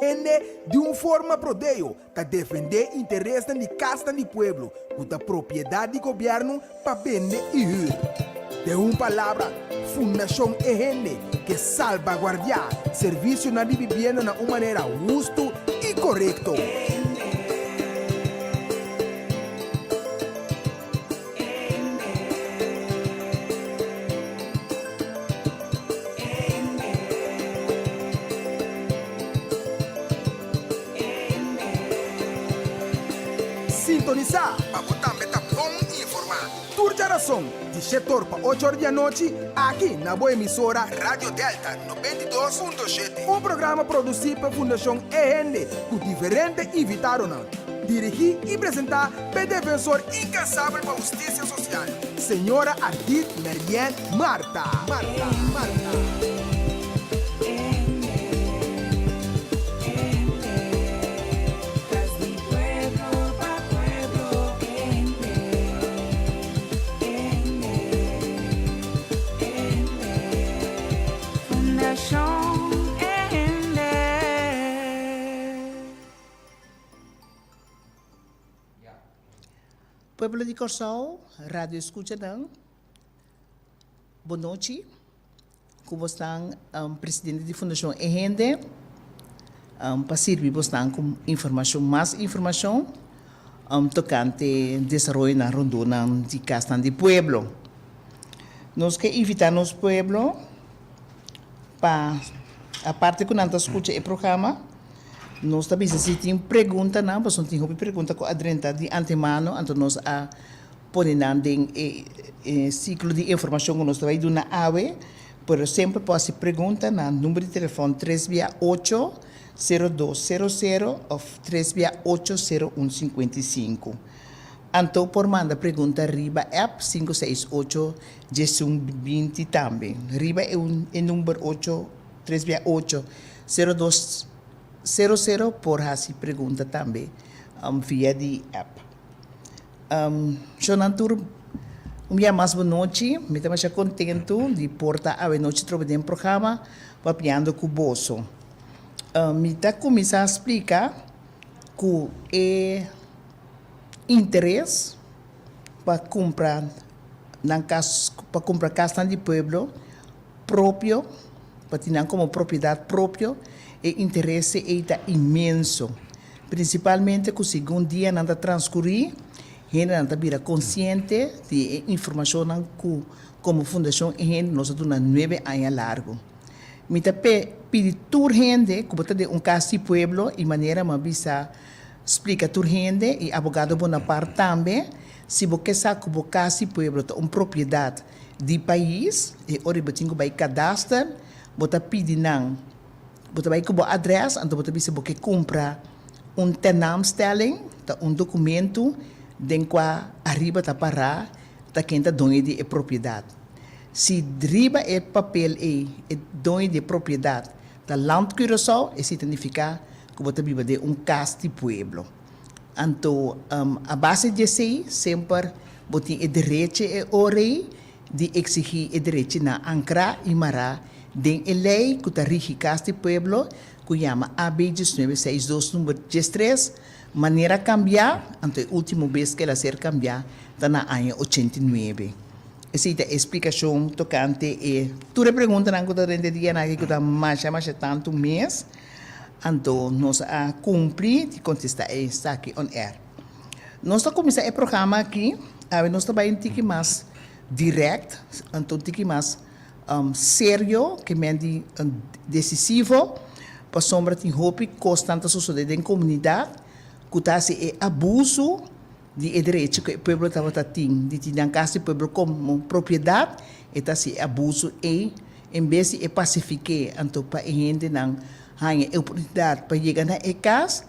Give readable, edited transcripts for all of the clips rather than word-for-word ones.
Hende di un forma prodeo ta defendé interesnan di kasnan di pueblo ku ta propiedat di gobièrnu pa bende i hür. Den un palabra, Fundashon E Hende ke salbaguardiá servisionan di bibienda na un manera hustu i korekto. Sintonisá pa bo tambe ta bon informá. Tur djarason, di shetor pa ocho or di anochi, aki na bo emisora Radio Delta 92.7. Un programa produsí pa Fundashon E Hende ku diferente invitadonan. Dirigí i presentá p'e defensor inkansabel pa hustisia sosial, señora Ardith Merien Martha. Martha. Martha. Pueblo di Kòrsou, radio eskuchanan, bonochi. Ku bosnan presidente di Fundashon E Hende pa sirbi bosnan ku informashon, mas informashon tokante desaroyonan rondónan di kasnan di pueblo. Nos ke invitá nos pueblo pa aparte ku nan ta skucha e programa, nos ta bisa si tin preguntanan, pasobra tin hopi pregunta ku a drenta di antemano, anto nos a pone nan den e siklo di informashon ku nos ta bai duna awe, pero semper por hasi pregunta na number di telefòn tres bia ocho, sero dos sero sero òf tres bia ocho, sero un sinkuenta i sinku. Anto por manda pregunta riba app sinku seis ocho diesun binti tambe. Riba e e number ocho tres bia ocho, sero dos sero sero por hasi pregunta tambe via di app. Shownan tur un bia mas bonochi. Mi ta masha kontentu di por ta awe nochi trobe den programa papiando ku boso. Mi ta kuminsá splika ku e interes pa kumpra nan kas, pa kumpra kasnan di pueblo propio, pa tin nan komo propiedat propio, e interes ei ta inmenso. Prinsipalmente ku segun dianan ta transkurí, hendenan ta bira konsiente di e informashonnan ku komo Fundashon E Hende nos a duna nuebe aña largu. Mi ta pidi tur hende ku bo ta den un kas di pueblo i manera mi a bisa splika tur hende i abogado Bonaparte tambe, si bo ke sa ku bo kas di pueblo ta un propiedat di pais, e ora bo tin ku bai kadaster, bo ta pidi nan, bo ta bai ku bo adrès, anto bo ta bisa bo ke kumpra un tenaamstelling, ta un dokumentu den kua ariba ta pará ta ken ta doño di e propiedat. Si riba e papel ei e doño di e propiedat ta Land Curaçao, esei ta nifiká ku bo ta biba den un kas di pueblo. Anto a base di esei semper bo tin e derechi e ora ei di eksigí e derechinan ankrá i mará den e lei ku ta rigi Kas di Pueblo ku yama AB diesnuebe seis dos number diestres, manera kambiá, anto e último bes ku el a ser kambiá ta na aña ochenta i nuebe. Esei ta e splikashon tokante e tur e preguntanan ku ta drenta e dianan aki ku ta masha masha tantu mes, anto nos a kumpli di kontestá esaki on air. Nos ta kuminsá e programa aki, awe nos ta bai un tiki mas dirèkt, anto un tiki mas serio, ke men di desisivo, pasobra tin hopi kosnan ta sosodé den komunidat ku ta hasi e abusu di e derecho ku e pueblo tabata tin di tin nan kas di pueblo komo propiedat, e ta hasi e abusu ei en bes di e pasifik'é anto pa e hendenan haña e oportunidat pa yega na e kas.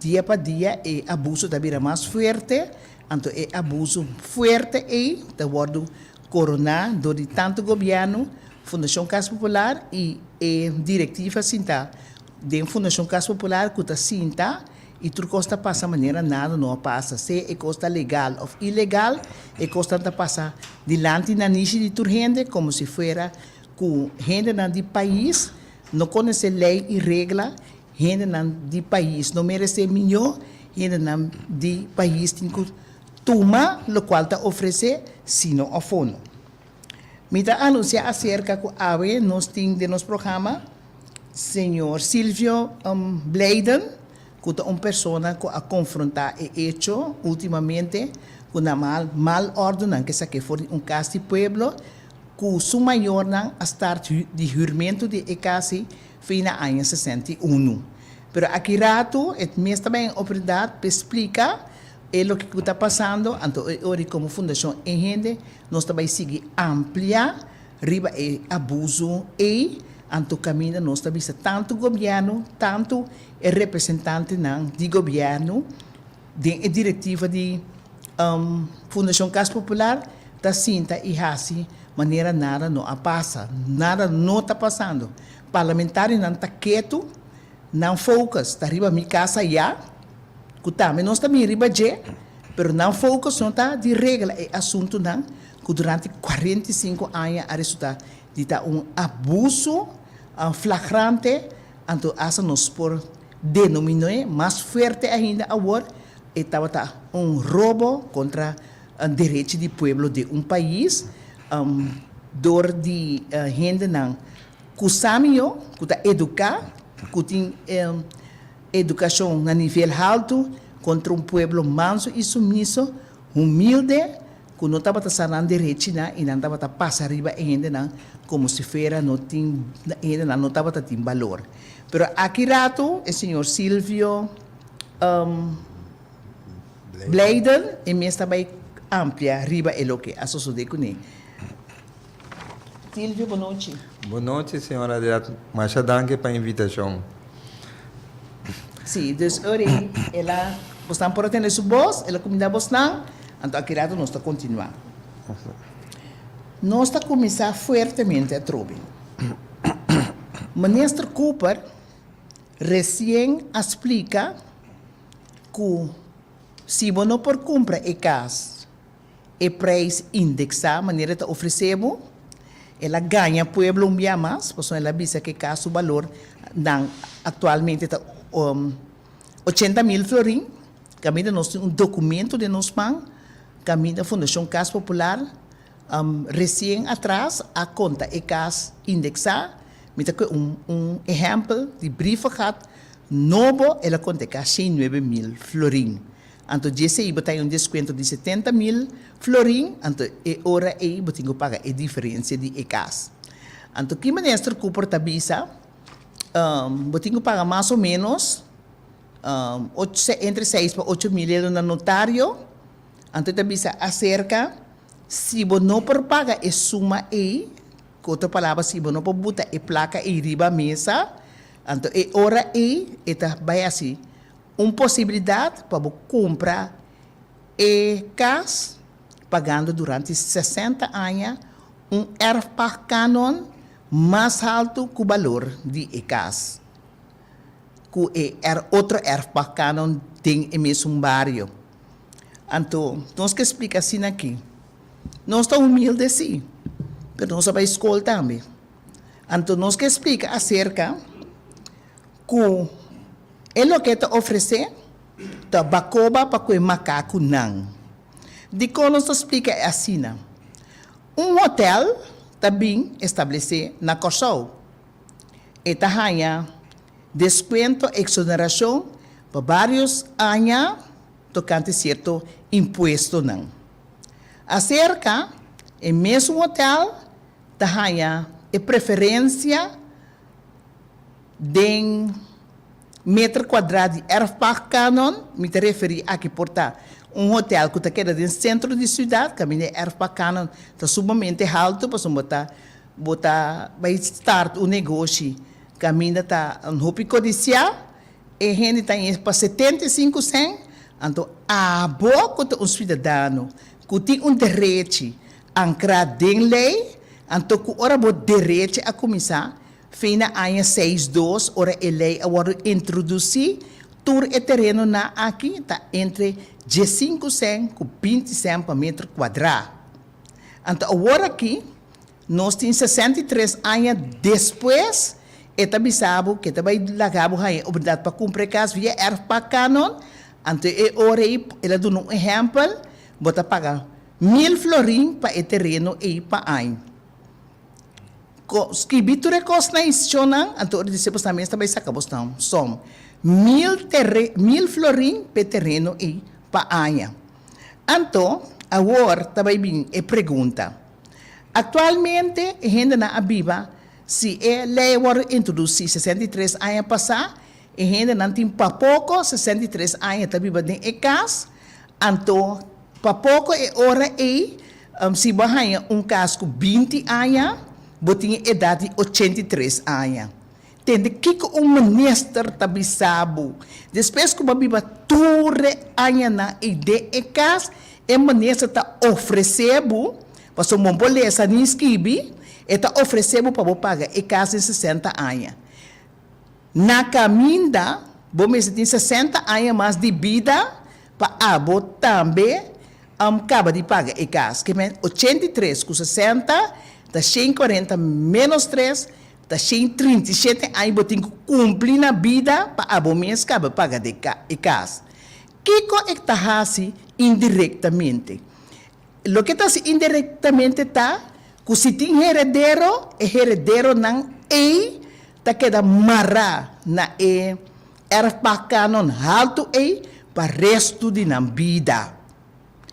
Dia pa dia e abuso ta bira mas fuerte, anto e abuso fuerte ei ta wòrdu koroná dor di tantu gobièrnu, Fundashon Kas Popular i e direktiva sintá den Fundashon Kas Popular ku ta sinta i tur kos ta pasa manera nada no a pasa, sea e kos ta legal òf ilegal, e kosnan ta pasa dilanti nanishi di tur hende komo si fuera ku hendenan di pais no konosé lei i regla. Hendenan di pais no meresé mihó, hendenan di pais tin ku tuma lokual ta ofresé, sino òf no. Mi ta anunsiá aserka ku awe nos tin den nos programa señor Silvio Blijden, ku ta un persona ku a konfrontá e echo últimamente ku nan mal mal òrdunan ke sak'é for di un kas di pueblo ku su mayornan a start di hürmentu di e kas ei fin na aña 61. Pero aki ratu e mes ta bai en oportunidat pa e splika e loke ku ta pasando, anto e ora komo Fundashon E Hende nos ta bai sigui amplia riba e abuso ei, anto kaminda nos ta bisa tantu gobièrnu, tantu e representantenan di gobièrnu den e direktiva di Fundashon Kas Popular ta sinta i hasi manera nada no a pasa. Nada no ta pasando. Parlamentarionan ta ketu, nan focus ta riba mi kas ayá, ku tambe nos ta bin riba dje, pero nan focus no ta di regla e asuntunan ku durante 45 aña a resulta di ta un abuso flagrante, anto asta nos por denomin'é mas fuerte ainda awor, e tabata un robo kontra derechi di pueblo di un pais dor di hendenan ku sa mihó, ku ta eduká, ku tin edukashon na nivel haltu kontra un pueblo manso i sumiso, humilde, ku no tabata sa nan derechinan i nan tabata pasa riba e hendenan komo si fuera no tin e hendenan no tabata tin balor. Pero aki ratu e señor Silvio Blijden e mes ta bai amplia riba e loke a sosode kuné. Silvio, bonochi. Bonochi, señora Adriat. Masha danki pa invitashon. Sí, dus ora ei el a, bosnan por a tende su bos, el a kuminda bosnan, anto aki rato nos ta kontinuá. Nos ta kuminsá fuertemente atrobe. Minister Cooper resien a splika ku si bo no por kumpra e kas, E prijs indeksá manera e ta ofresé bo. El a gaña pueblo un bia mas, pasobra el a bisa ku e kas su balor nan aktualmente ta 80.000 florin. Kaminda nos tin un dokumento den nos man, kaminda Fundashon Kas Popular resien atras a konta e kas indeksá. Mi ta kohe un ehèmpel di brievengat nobo, el a konta e kas 109.000 florin. Anto dj'esei bo ta haña un deskuento di 70.000 florin, anto e ora ei bo tin ku paga e diferensia di e kas. Anto ki Minister Cooper ta bisa, bo tin ku paga mas o ménos entre 6 pa 8.000 euro na notario, anto e ta bisa aserka si bo no por paga e suma ei, ku otro palabra si bo no por buta e plaka ei riba mesa, anto e ora ei e ta bai hasi Un posibilidat pa bo kumpra e kas pagando durante 60 aña un erfpachtkanon mas haltu ku balor di e kas ku e otro erfpachtkanon den e mesun bario. Anto nos ke splika asina aki. Nos ta humilde si, pero nos a bai skol tambe. Anto nos ke splika aserka Ku e loke ta ofresé ta bakoba pa ku e makakunan. Dikon nos ta splika e asina? Un hotèl ta bin establesé na Kòrsou. E ta haña deskuento, eksonerashon, pa vários aña tokante sierto impuestonan. Aserka e mesun hotèl ta haña e preferensia Den meter kuadrá di erfpachtkanon, mi ta referí aki por ta un hotel ku ta keda den sentro di siudat, kaminda e erfpachtkanon ta sumamente haltu pasobra bo ta bo ta bai start un negoshi kaminda ta un hopi kodisiá, e hende ta haña pa 75 sèn, anto abo ku ta un siudadano ku tin un derechi ankrá den lei, anto ku ora bo derechi a kuminsá Fin na aña seis dos, ora e lei a wòrdu introdusí, tur e terenonan aki ta entre 15 sèn ku 20 sèn pa metro kuadrá. Anto awor aki, nos tin 63 aña despues. E ta bisa bo ku e ta bai laga bo haña oportunidat pa kumpra e kas via erfpachtkanon. Anto e ora ei el a duna un ehèmpel, bo ta paga mil florin pa e tereno ei pa aña. Skibi tur e kosnan ei shonnan, anto ora di se bosnan mes ta bai saka bosnan som. Mil tere mil florin pa e tereno ei pa aña. Anto awor ta bai bin e pregunta. Aktualmente e hendenan a biba si e lei a wòrdu introdusí 63 aña pasá, e hendenan tin pa poko 63 aña ta biba den e kas, anto pa poko e ora ei si bo a haña un kas ku 20 aña, bo tin e edat di 83 aña. Tende kiko un minister ta bisa bo. Despues ku bo a biba tur e añanan ei den e kas, e minister ta ofresé bo, pasobra bo no por lesa ni skibi, e ta ofresé bo pa bo paga e kas den 60 aña. Na kaminda, bo mester tin 60 aña mas di bida pa abo tambe kaba di paga e kas. Ke men 83 ku 60 ta 140 ménos tres Ta 137 aña bo tin ku kumpli na bida pa abo mes kaba paga de e kas. Kiko e ta hasi indirektamente? Loke ta hasi indirektamente ta ku si tin heredero, e herederonan ei ta keda mará na e erfpachtkanon haltu ei pa restu di nan bida.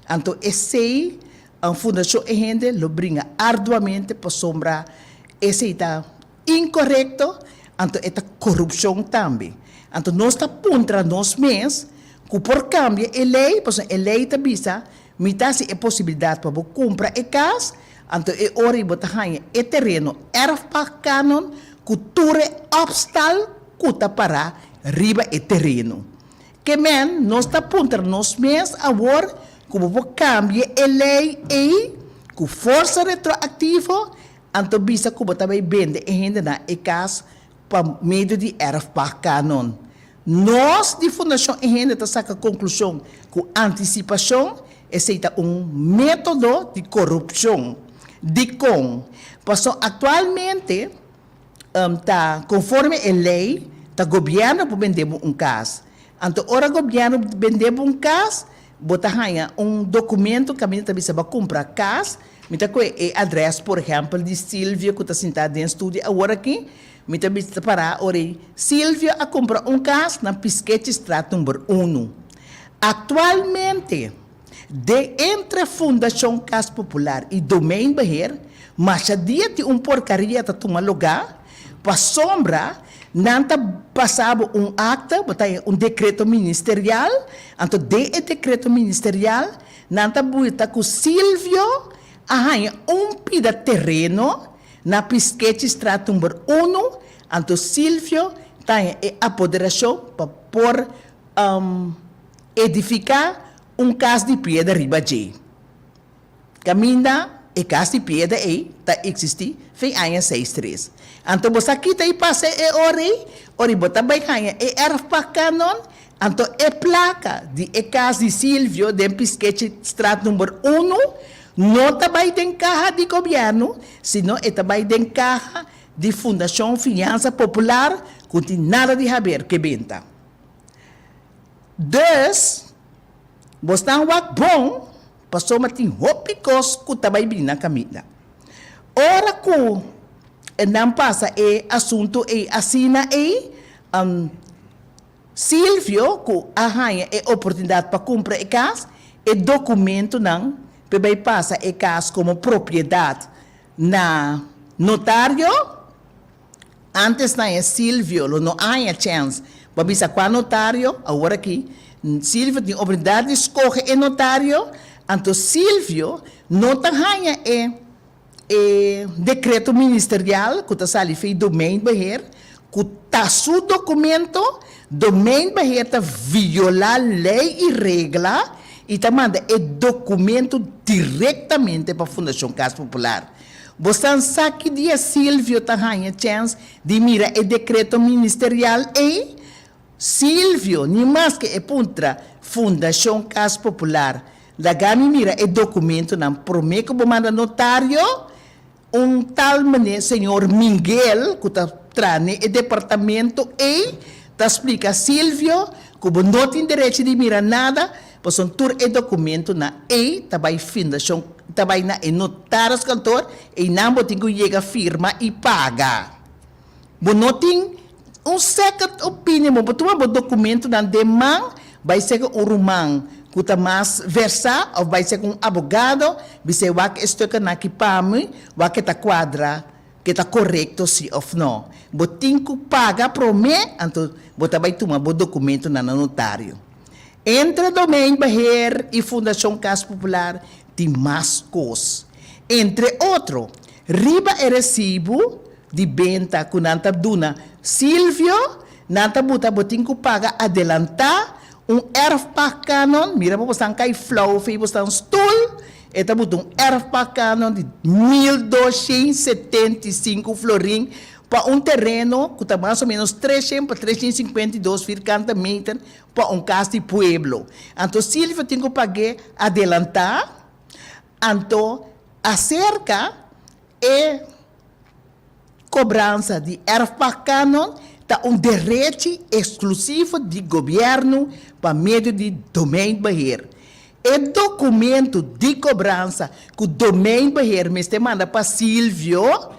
Anto esei Fundashon E Hende lo bringa arduamente pasobra esei ta inkorekto, anto e ta korupshon tambe. Anto nos ta puntra nos mes ku por kambia e lei, pasobra e lei ta bisa mi ta hasi e posibilidat pa bo kumpra e kas, anto e ora ei bo ta haña e tereno erfpachtkanon ku tur e opstal ku ta pará riba e tereno. Ke men, nos ta puntra nos mes awor ku bo por kambia e lei ei ku forsa retroaktivo, anto bisa ku bo ta bai bende e hendenan e kas pa medio di erfpachtkanon. Nos di Fundashon E Hende ta saka konklushon ku antisipashon esei ta un método di korupshon. Dikon? Pasobra aktualmente Ta konforme e lei, ta gobièrnu por bende bo un kas. Anto ora gobièrnu bende bo un kas, bo ta haña un dokumento kaminda ta bisa bo a kumpra kas. Mi ta kohe e adrès por ehèmpel di Silvio ku ta sintá den studio awor aki. Mi ta bisa ta pará ora ei, Silvio a kumpra un kas na Piskechistraat number unu. Aktualmente Den entre Fundashon Kas Popular i Domeinbeheer masha dia tin un porkaria ta tuma lugá, pasobra nan ta pasa bo un akta, bo ta haña un dekreto ministerial, anto den e dekreto ministerial nan ta buta ku Silvio a haña un pida tereno na Piskechistraat number unu, anto Silvio ta haña e apoderashon pa por Edifiká un kas di piedra riba dje. Kaminda e kas di piedra ei ta eksistí fin aña seis tres. Anto bo sa kita i pasa e ora ei, ora bo ta bai haña e erfpachtkanon, anto e plaka di e kas di Silvio den Piskechistraat number unu no ta bai den kaha di gobièrnu, sino e ta bai den kaha di Fundashon Fiansa Popular ku tin nada di haber ku e benta. Dus, bosnan wak bon, pasobra tin hopi kos ku ta bai bini na kaminda. Ora ku nan pasa e asuntu ei asina ei, Silvio ku a haña e oportunidat pa kumpra e kas, e dokumentunan p'e bai pasa e kas komo propiedat na notario, Antes na e Silvio lo no a haña chèns pa bisa kua notario, awor aki Silvio tin oportunidat di skohe e notario, anto Silvio no ta haña e e dekreto ministerial ku ta sali fei Domeinbeheer ku ta su dokumento, Domeinbeheer ta violá lei i regla i ta manda e dokumento direktamente pa Fundashon Kas Popular. Bosan sa ki dia Silvio ta haña chèns di mira e dekreto ministerial ei? Silvio, ni maske e puntra Fundashon Kas Popular, laga mi mira e dokumentonan promé ku bo manda notario? Un tal meneer, señor Minguel, ku ta. traha den e departamento ei ta splika Silvio ku bo no tin derechi di mira nada pasobra tur e dokumentonan ei ta bai fundashon ta bai na e notariskantoor einan bo tin ku yega firma i paga. Bo no tin un second opinion, bo por tuma bo documentonan den man, bai seka un ruman cu ta mas versa of bai seka un abogado, bis'é wak e stukkennan aki pa mi, wak e ta cuadra, ke ta corecto si of no. Bo tin cu paga prome, anto bo ta bai tuma bo documentonan na notario. Entre Domeinbeheer y Fundacion Cas Popular tin mas cos. Entre otro, riba e recibo di benta ku nan ta duna Silvio, nan ta buta bo tin ku paga adelantá un erfpachtkanon, mira bo bosnan kai flou fei bosnan stul, e ta buta un erfpachtkanon di 1275 florin pa un tereno ku ta mas o menos 300 pa 352 firkante meter pa un kas di pueblo. Anto Silvio tin ku pag'é adelantá, anto aserka E kobransa di erfpachtkanon ta un derechi eksklusivo di gobièrnu pa medio di Domeinbeheer. E dokumentu di kobransa ku Domeinbeheer mester manda pa Silvio,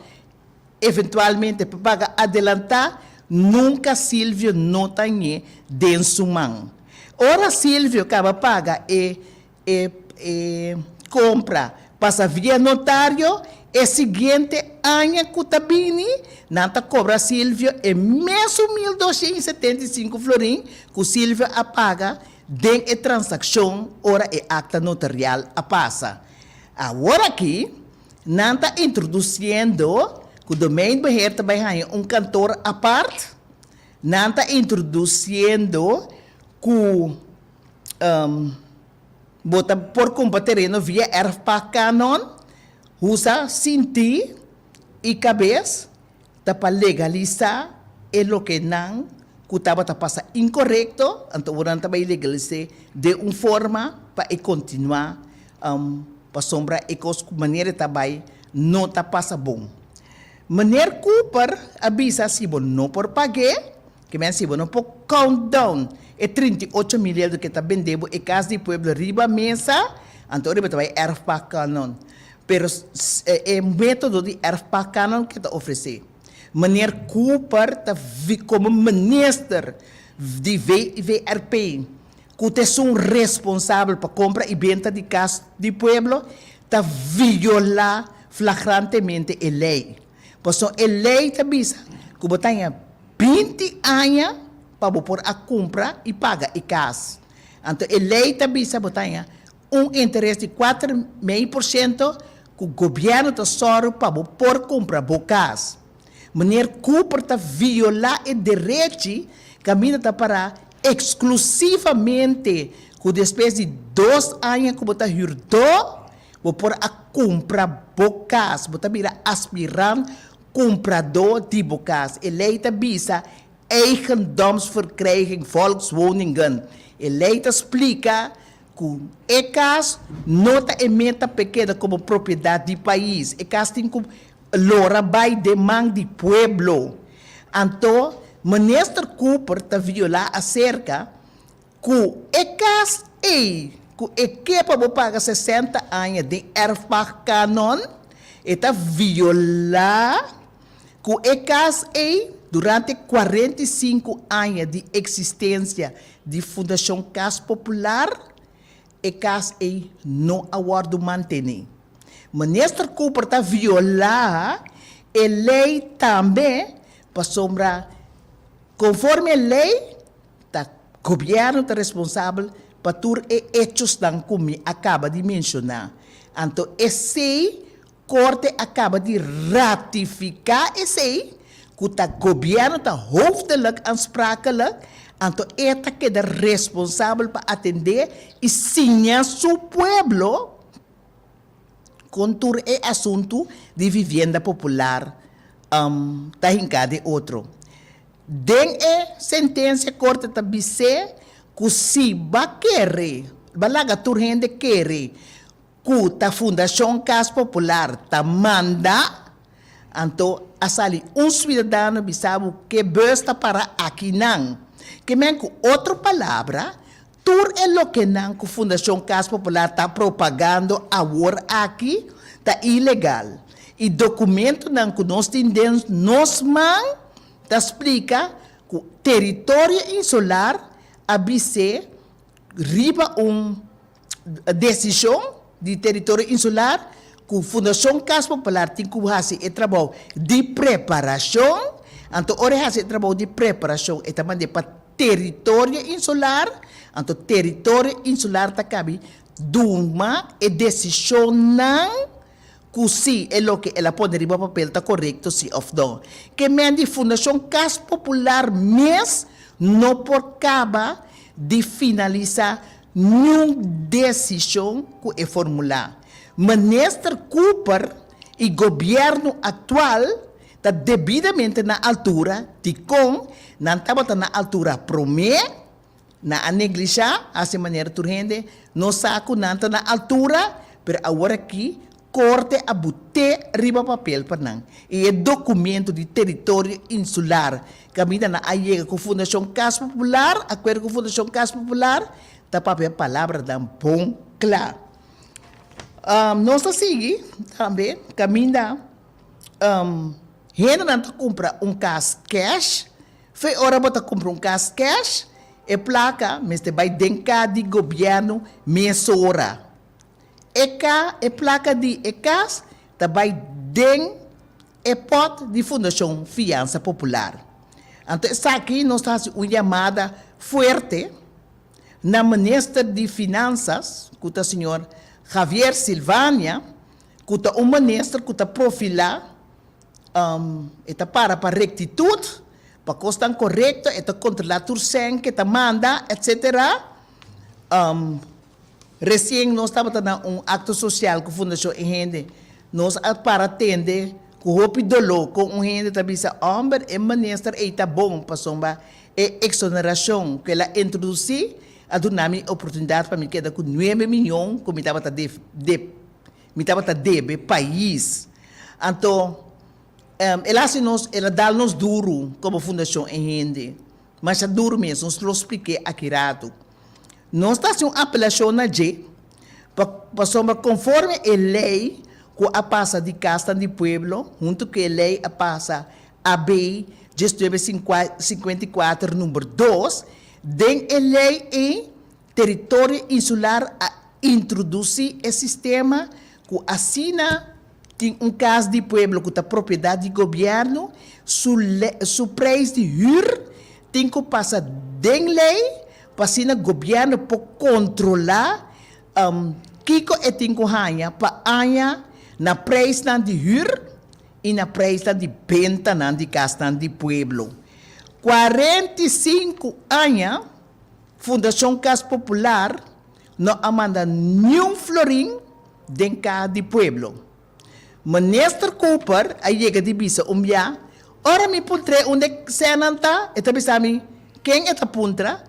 eventualmente pa paga adelantá, nunka Silvio no ta ñe den su man. Ora Silvio kaba paga e E e kompra pasa via notario, e siguiente aña ku ta bini, nan ta kobra Silvio e mesun 1275 florin ku Silvio a paga den e transakshon ora e akta notarial a pasa. Awor aki, nan ta introdusiendo ku Domeinbeheer ta bai haña un kantor apart, nan ta introdusiendo ku. Bo ta por kumpra tereno via erfpachtkanon, usa sintí i kabes ta pa legalisá e loke nan ku tabata pasa inkorekto, anto ora nan ta bai legalis'é den un forma pa e kontinuá pasobra e kos ku manera e ta bai no ta pasa bon. Meneer Cooper a bisa si bo no por pag'é, Ke men si bo no por count down e 38 mil euro ke ta bende bo e kas di pueblo riba mesa, anto riba ta bai erfpachtkanon. Pero e metodo di erfpachtkanon ke ta ofrece. Meneer Cooper ta komo minister di VVRP ku ta esun responsabel pa kompra i benta di kas di pueblo ta viola flagrantemente e lei. Pasobra e lei ta bisa ku bo ta haña 20 aña pa bo por a kumpra i paga e kas. Anto e lei ta bisa bo ta haña un interes di 4,5% ku gobièrnu ta sòru pa bo por kumpra bo kas. Meneer Cooper ta violá e derechi kaminda ta pará eksklusivamente ku despues di 2 aña ku bo ta hürdó, Bo por a kumpra bo kas. Bo ta bira aspirant kumpradó di bo kas. E lei ta bisa Eigendomsverkrijging Volkswoningen. E lei ta splika ku e kas no ta e meta p'e keda komo propiedat di pais. E kas tin ku lora bai den man di pueblo. Anto Minister Cooper ta violá aserka Ku e kas ei ku e ke pa bo paga 60 aña den erfpachtkanon, e ta violá ku e kas ei durante 45 aña di eksistensia di Fundashon Kas Popular, e kas ei no a wòrdu mantené. Minister Cooper ta violá e lei tambe pasobra konforme e lei, Ta gobièrnu ta responsabel pa tur e echosnan ku mi a kaba di menshoná. Anto esei korte a kaba di ratifiká esei, ku ta gobièrnu ta hoofdelijk aansprakelijk, anto e ta keda responsabel pa atendé i siña su pueblo kon tur e asuntu di vivienda popular ta hinká den otro. Den e sentensia korte ta bis'é ku si ba kere, ba laga tur hende kere ku ta Fundashon Kas Popular ta manda, Anto a sali un suidadano bisa bo ke bus ta para akinan. Ke men ku otro palabra, tur e lokenan ku Fundashon Kas Popular ta propagando awor aki ta ilegal. I dokumentonan ku nos tin den nos man ta splika ku Teritorio Insular a bis'é riba un desishon di Teritorio Insular ku Fundashon Kas Popular tin ku hasi e trabou di preparashon. Anto ora e hasi e trabou di preparashon e ta mand'é pa Teritorio Insular, anto Teritorio Insular ta kabi duma e desishonnan ku si e loke el a pone riba papel ta korekto si òf no. Ke men di Fundashon Kas Popular mes no por kaba di finalisá niun desishon ku e formulá. Minister Cooper i gobièrnu aktual ta debidamente na altura dikon nan tabata na altura promé. Nan a neglishá, hasi manera tur hende no sa ku nan ta na altura, pero awor aki korte a but'é riba papel pa nan. I e dokumento di teritorio insular kaminda nan a yega ku Fundashon Kas Popular, akuerdo ku Fundashon Kas Popular, ta papia palabranan bon kla. Nos ta sigui tambe kaminda hendenan ta kumpra un kas kèsh. Fe ora bo ta kumpra un kas cash, e plaka mester bai den ka di gobièrnu mesora. E ka, e plaka di e kas ta bai den e pòt di Fundashon Fiansa Popular. Anto esaki nos ta hasi un yamada fuerte na Minister di Finansas, ku ta señor Javier Silvania, ku ta un minister ku ta profilá E ta para pa rectitud, pa cosnan corecto, e ta controla tur cen ke ta manda, etc. Recien nos tabata na un acto social cu Fundacion E Hende. Nos a para tende cu hopi dolor con un hende ta bisa, Homber, e minister ey ta bon pasobra e exoneracion cu el a introduci a duna mi oportunidad pa mi keda cu nuebe miyon cu mi tabata Mi tabata debe pais. Anto, el a hasi nos, el a dal nos duru komo fundashon e hende. Masha duru mes, nos lo splik'é aki ratu. Nos ta hasi un apelashon na dje, pa, pasobra konforme e lei ku a pasa di Kasnan di Pueblo, huntu ku e lei a pasa AB diesnuebe 54 number dos, den e lei ei Teritorio Insular a introdusí e sistema ku asina tin un kas di pueblo ku ta propiedat di gobièrnu, su su preis di hür tin ku pasa den lei pa asina gobièrnu por kontrolá kiko e tin ku haña pa aña na preisnan di hür i na preisnan di bentanan di kasnan di pueblo. 45 aña. Fundashon Kas Popular no a manda niun florin den kaha di pueblo. Minister Cooper a yega di bisa un bia, ora mi puntr'é unda e sènnan ta, e ta bisa mi, ken e ta puntra?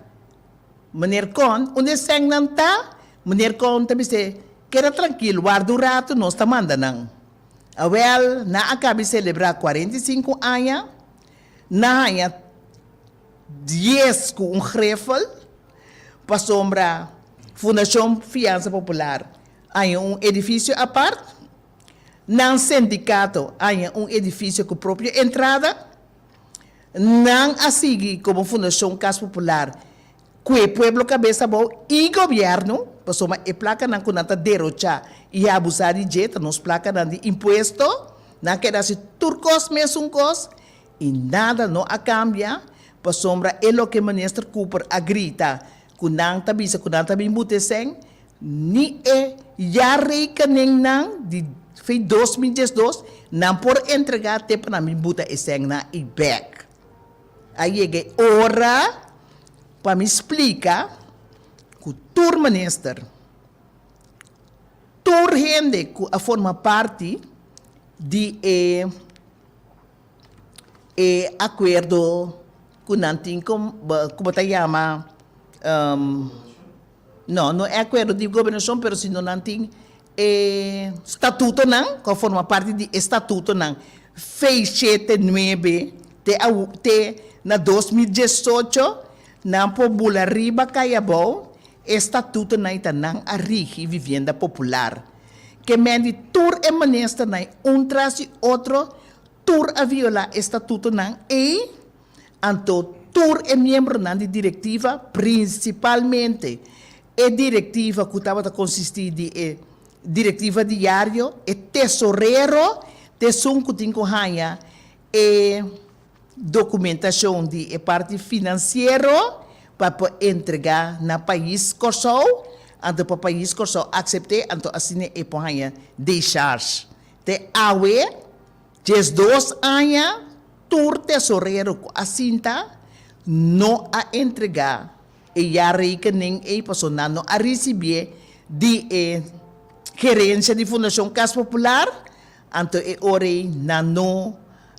Meneer Kon, unda e sènnan ta? Meneer Kon ta bis'é, keda trankil, warda un ratu, nos ta manda nan. Awèl, nan a kabi selebrá 45 aña, nan haña. Dies ku un grefel pasobra Fundashon Fiansa Popular haña un edifisio apart, nan sindikato haña un edifisio ku propio entrada, nan a sigui komo Fundashon Kas Popular ku e pueblo kabes abou i gobièrnu, pasobra e plakanan ku nan ta derochá i abusá di dje ta nos plakanan di impuesto, nan keda hasi tur kos mesun kos I nada no a cambia, pasobra e loke Minister Cooper a grita cu nan ta bisa cu nan ta bin bute sèn, ni e jaarrekeningnan di fei 2012 nan por entrega te pa nan bin buta e sènnan ei bek. A yega e ora pa mi splica cu tur minister, tur hende cu a forma parti di e. E akuerdo ku nan tin ku ku bo ta yama no no e akuerdo di gobernashon pero sino nan tin e statutonan ku a forma parti di e statutonan. Fei shete nuebe te awo te na 2018 nan por bula riba kai abou e statutonan ta nan a rigi vivienda popular. Ke men di tur e ministernan un tras di otro tur a viola e statutonan ei, anto tur e miembronan di direktiva, prinsipalmente e direktiva ku tabata konsistí di e direktiva diario, e tesorero, ta esun ku tin ku haña e dokumentashon di e parti finansiero pa por entregá na pais Kòrsou, anto pa pais Kòrsou aksept'é, anto asina e por haña decharge. Te awe, 12 aña, tur tesorero ku a sinta no a entregá e jaarrekening ei pasobra nan no a risibié di e gerensia di Fundashon Kas Popular, anto e ora ei nan no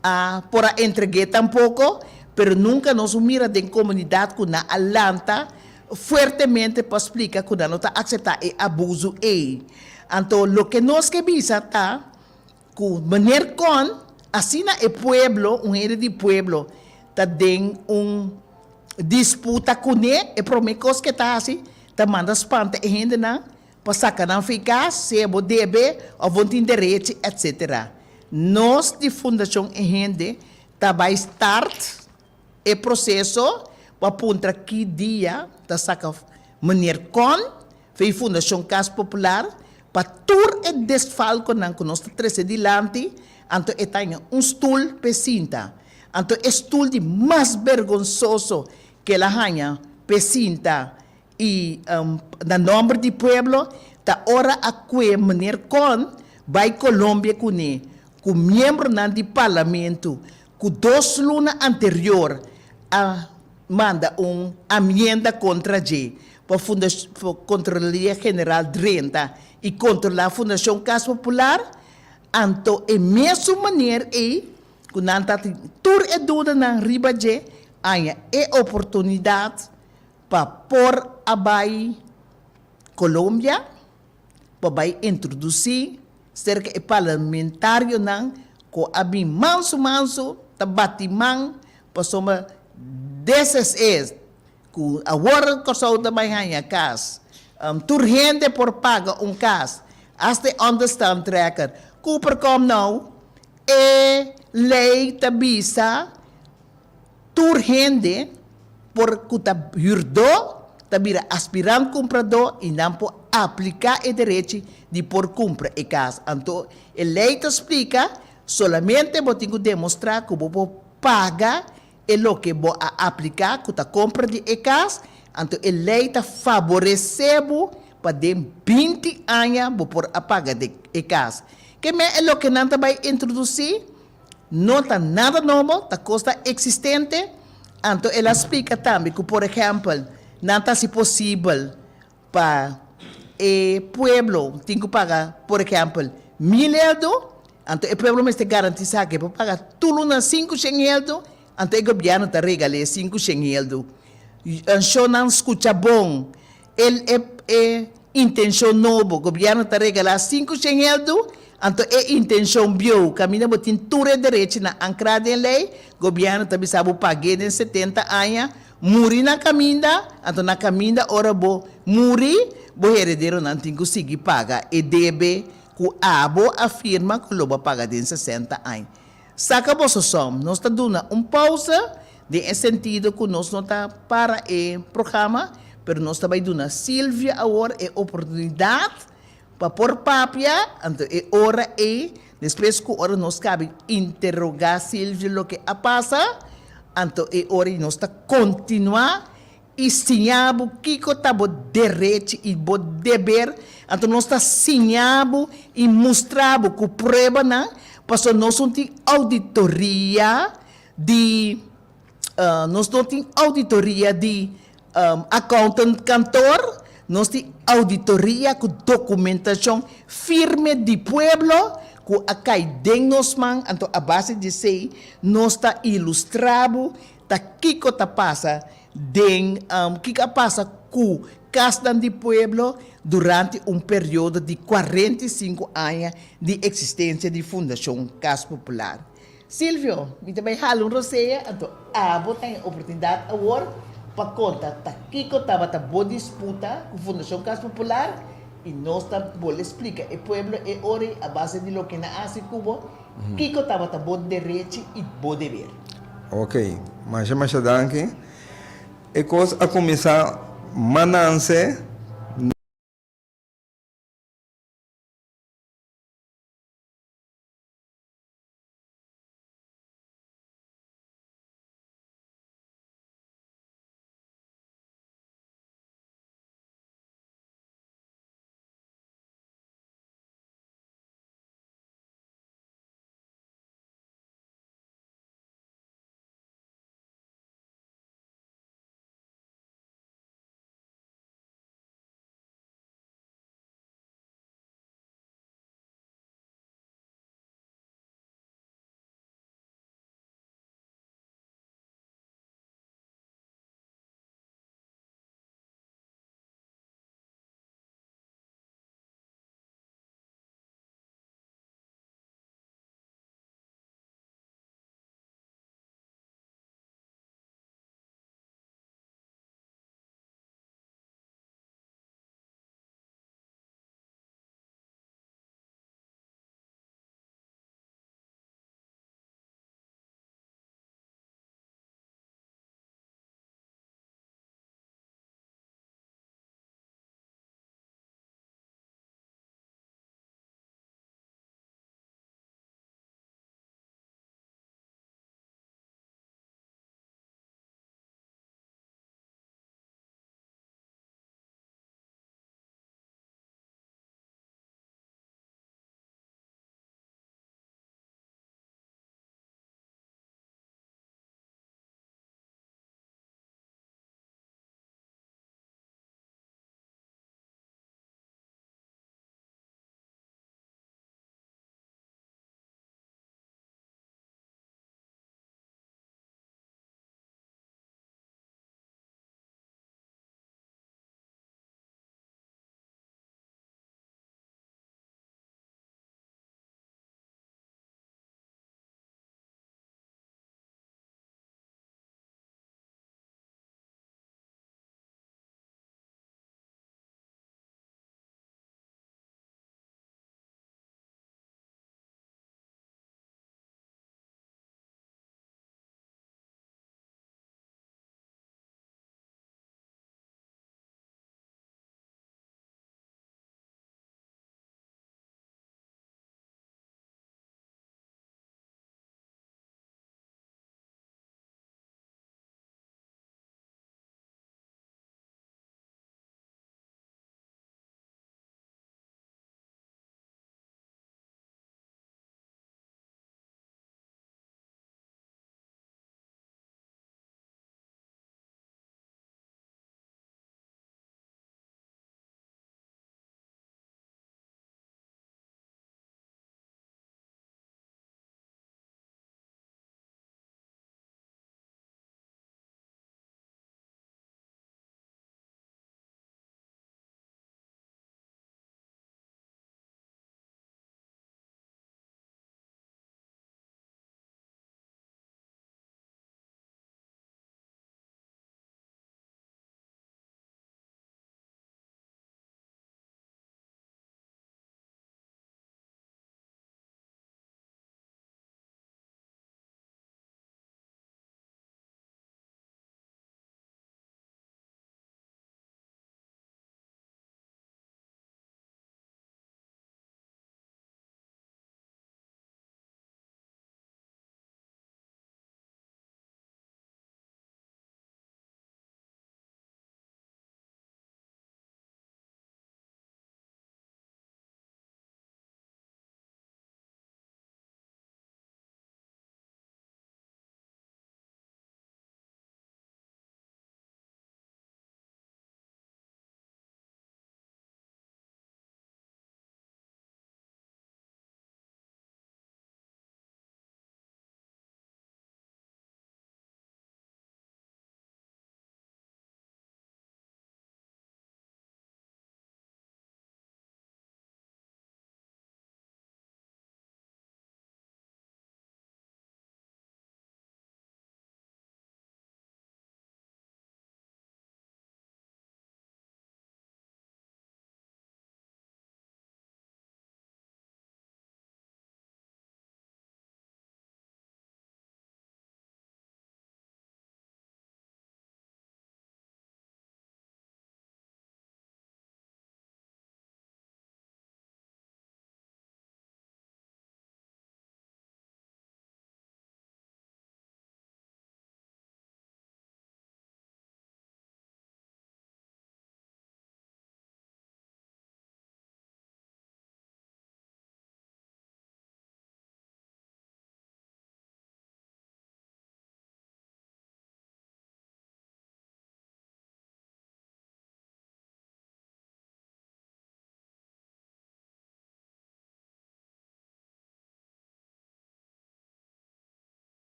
a por a entreg'é tampoko, pero nunka nos un mira den komunidat ku nan a lanta fuertemente pa splika ku nan no ta akseptá e abusu ei. Anto loke nos ke bisa ta ku meneer Kon, asina e pueblo, un hende di pueblo ta den un disputa kuné, e promé kos ke ta hasi ta manda spanta e hendenan pa saka nan fi kas, sea bo debe òf bo no tin derechi, etsetera. Nos di Fundashon E Hende ta bai start e proseso pa puntra ki dia ta saka meneer Kon Vei Fundashon Kas Popular pa tur e desfalkonan ku nos ta trese dilanti, anto e ta haña un stul p'e sinta. Anto e stul di mas bergonsoso ku el a haña p'e sinta i na nòmber di pueblo ta ora a kue meneer Kon bai Colombia kuné ku miembronan di parlamento ku dos luna anterior a manda un amienda kontra dje pa Kontrolaria General drenta i kontrolá Fundashon Kas Popular, anto e mesun maner ei ku nan ta tin tur e dudanan riba dje haña e oportunidat pa por a bai Colombia pa bai introdusí Serka e parlamentarionan ku a bin mansu mansu ta bati man pasobra this is it, ku awor Kòrsou ta bai haña kas. Tur hende por paga un kas, hasta e onderstandtrekker. Cooper kom nou, e lei ta bisa Tur hende por ku ta hürdó ta bira aspirant kumpradó i nan por apliká e derechi di por kumpra e kas. Anto e lei ta splika, solamente bo tin ku demostrá ku bo por paga e loke bo a apliká ku ta kompra di e kas, anto e lei ta faboresé bo pa den 20 aña bo por a paga e kas. Ke men e loke nan ta bai introdusí? No ta nada nobo, ta kos ta eksistente. Anto el a splika tambe ku, por ehèmpel, nan ta hasi posibel pa e pueblo tin ku paga, por ehèmpel, 1000 eldo, anto e pueblo mester garantisá ku e por paga tur luna 500 eldo, anto e gobièrnu ta regal'é 500 eldo. Anshonnan skucha bon, El e e intenshon nobo, gobièrnu ta regalá 500 eldu, anto e intenshon bieu, kaminda bo tin tur e derechinan ankrá den lei, gobièrnu ta bisa bo pag'é den 70 aña, muri na kaminda, anto na kaminda ora bo muri, bo herederonan tin ku sigui paga e debe ku abo a firma ku lo bo a paga den 60 aña. Saka boso som. Nos ta duna un pausa den e sentido ku nos no ta para e programa, pero nos ta bai duna Silvia awor e oportunidat pa por papia, anto e ora ei, despues ku ora nos kabi interogá Silvia loke a pasa, anto e ora ei nos ta kontinuá i siña bo kiko ta bo derechi i bo deber, anto nos ta siña bo i mustra bo ku pruebanan, pasobra nos no tin auditoria di, nos no tin auditoria di accountant kantor, nos tin auditoria ku dokumentashon firme di pueblo ku a kai den nos man, anto a base di esei nos ta ilustra bo Ta kiko ta pasa den kiko a pasa ku kasnan di pueblo durante un periodo di 45 aña di eksistensia di Fundashon Kas Popular? Silvio, mi ta bay hala un rosea, anto abo ta e oportunidad awor pa conta ta kico tabata bo disputa cu Fundacion Cas Popular y nos ta bolbe splica e pueblo e ora y a base di loke nan a haci cu bo, kico tabata bo derechi y bo deber. Ok, masha masha danki. E cos a cuminsa mananse.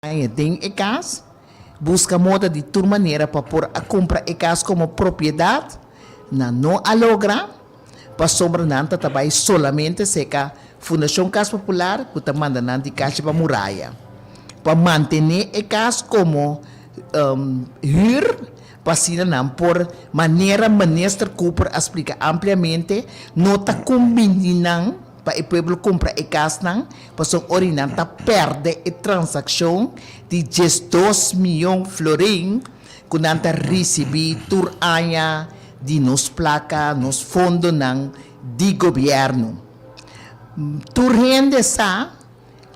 Aña den e kas, buska moda di tur manera pa por a kumpra e kas komo propiedat, nan no a logra, pasobra nan ta ta bai solamente seka Fundashon Kas Popular ku ta manda nan di kashi pa muraya pa mantené e kas komo hür pa asina nan por, manera Minister Cooper a splika ampliamente, no ta kumbini nan pa e pueblo kumpra e kasnan pasobra ora nan ta pèrdè e transakshon di 12 mion florin ku nan ta risibí tur aña di nos plaka, nos fondonan di gobièrnu. Tur hende sa,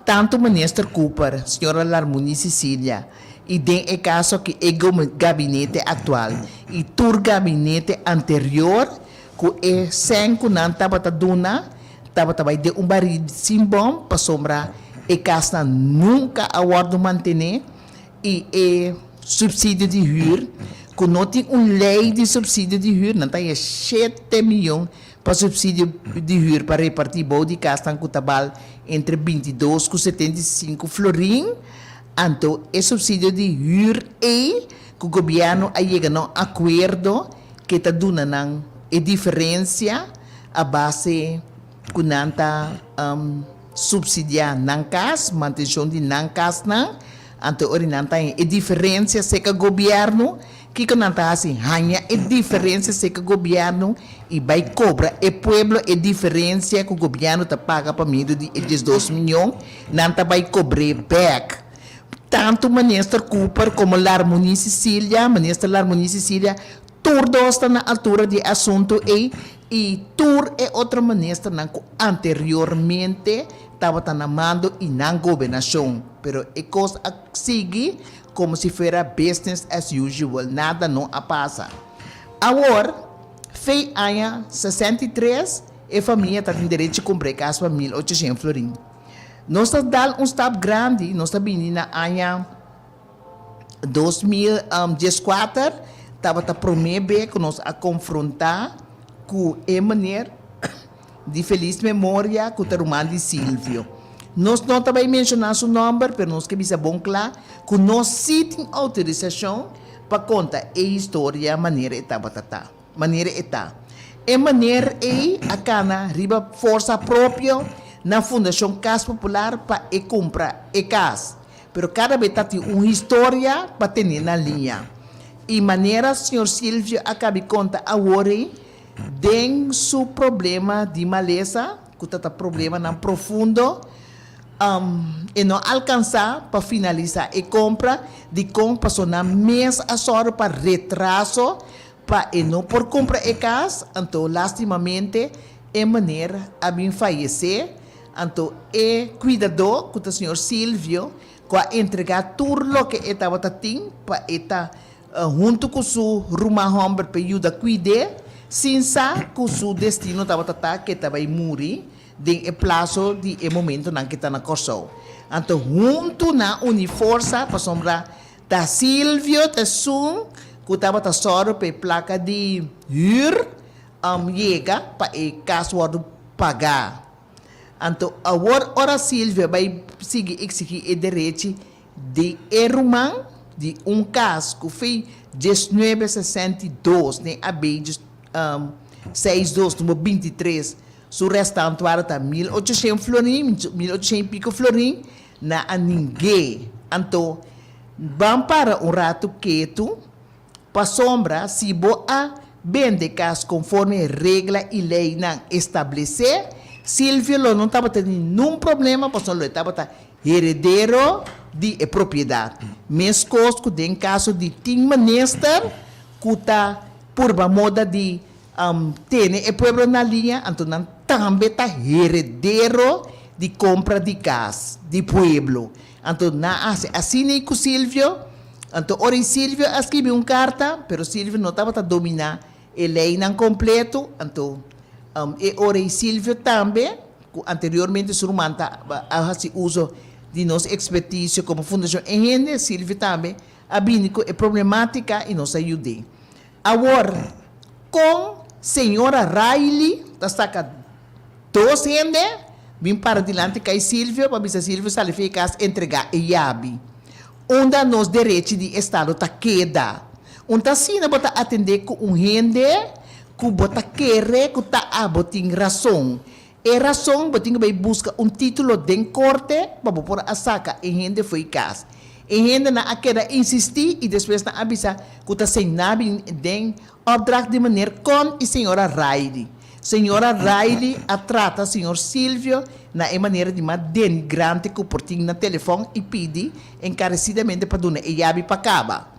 tantu Minister Cooper, señora Larmonie Cecilia i den e kaso aki e gabinete aktual i tur gabinete anterior ku e sèn ku nan tabata duna tabata bai den un barí sin bòm pasobra e kasnan nunka a wòrdu mantené i e supsidio di hür ku no tin un lei di supsidio di hür nan ta haña shete miyon pa supsidio di hür pa repartí bou di kasnan ku ta bal entre 22 ku 75 florin. Anto e supsidio di hür ei ku gobièrnu a yega na un akuerdo ke ta duna nan e diferensia a base ku nan ta supsidiá nan kas, mantenshon di nan kasnan, anto ora nan ta haña e diferensia serka gobièrnu, kiko nan ta hasi? Haña e diferensia serka gobièrnu i bai kobra e pueblo e diferensia ku gobièrnu ta paga pa medio di e 12 miyon, nan ta bai kobr'é bèk. Tantu Minister Cooper komo Larmonie Cecilia, Minister Larmonie Cecilia, tur dos ta na altura di e asuntu ei i tur e otro ministernan ku anteriormente tabata na mando i nan gobernashon. Pero e kos a sigui komo si fuera business as usual, nada no a pasa. Awor, fei aña 63, e famia ta tin derecho kumpra e kas pa 1800 florin. Nos ta dal un stap grandi, nos ta bini na aña 2014, tabata promé be ku nos a konfrontá ku e meneer di felis memoria ku ta ruman di Silvio. Nos no ta bai menshoná su nòmber, pero nos ke bisa bon kla ku nos sí tin outorisashon pa konta e historia manera e tabata ta, manera e ta. E meneer ei a kana riba forsa propio na Fundashon Kas Popular pa e kumpra e kas. Pero kada be ta tin un historia pa tene na liña. I manera señor Silvio a kabi konta awor ei, den su problema di malesa, ku ta ta problemanan profundo, e no alkansá pa finalisá e kompra, dikon? Pasobra nan mes a sòru pa retraso pa e no por kumpra e kas, anto lastimamente e meneer a bin fayesé. Anto e kuidadó, ku ta señor Silvio, ku a entregá tur loke e tabata tin pa e ta huntu ku su ruman hòmber p'e yuda kuid'é, sin sa ku su destino tabata ta ku e ta bai muri den e plaso di e momentonan ku e ta na Kòrsou. Anto huntu nan uni forsa pasobra ta Silvio ta esun ku tabata sòru pa e plaka di hür yega pa e kas wòrdu pagá. Anto awor ora Silvia bai sigui exigí e derechi di e ruman di un kas ku fei 1962 den AB seis dos number 23 su restantuado ta 1800 florin, 1800 i piko florin, nan a ning'é. Anto ban para un ratu ketu. Pasobra si bo a bende kas konforme regla i leinan establesé, Silvio lo no tabata tin ningun problema pasobra lo e tabata heredero di e propiedat. Meskos ku den kaso di tin minister ku ta purba moda di tene e pueblo na liña, anto nan tambe ta heredero di kompra di kas di pueblo. Anto nan a hasi asina i ku Silvio. Anto ora i Silvio a skibi un karta, pero Silvio no tabata dominá e leinan kompleto, anto e ora i Silvio tambe, ku anteriormente su ruman ta a hasi uso di nos ekspertisio komo Fundashon E Hende, Silvio tambe a bini ku e problematika i nos a yud'é. Awor, kon señora Riley ta saka dos hende bin para dilanti kai Silvio pa bisa Silvio sali for e kas entregá e yabi? Unda nos derechi di estado ta keda? Un ta asina bo ta atendé ku un hende ku bo ta kere ku ta abo tin rason. E rason bo tin ku bai buska un título den korte pa bo por a saka e hende fo'i kas. E hendenan a keda insistí i despues nan a bisa ku ta señá bin den opdracht di meneer Con i señora Riley. Señora Riley a trata señor Silvio na e manera di mas denigrante ku por tin na telefòn i pidi enkaresidamente pa duna e yabi pa kaba.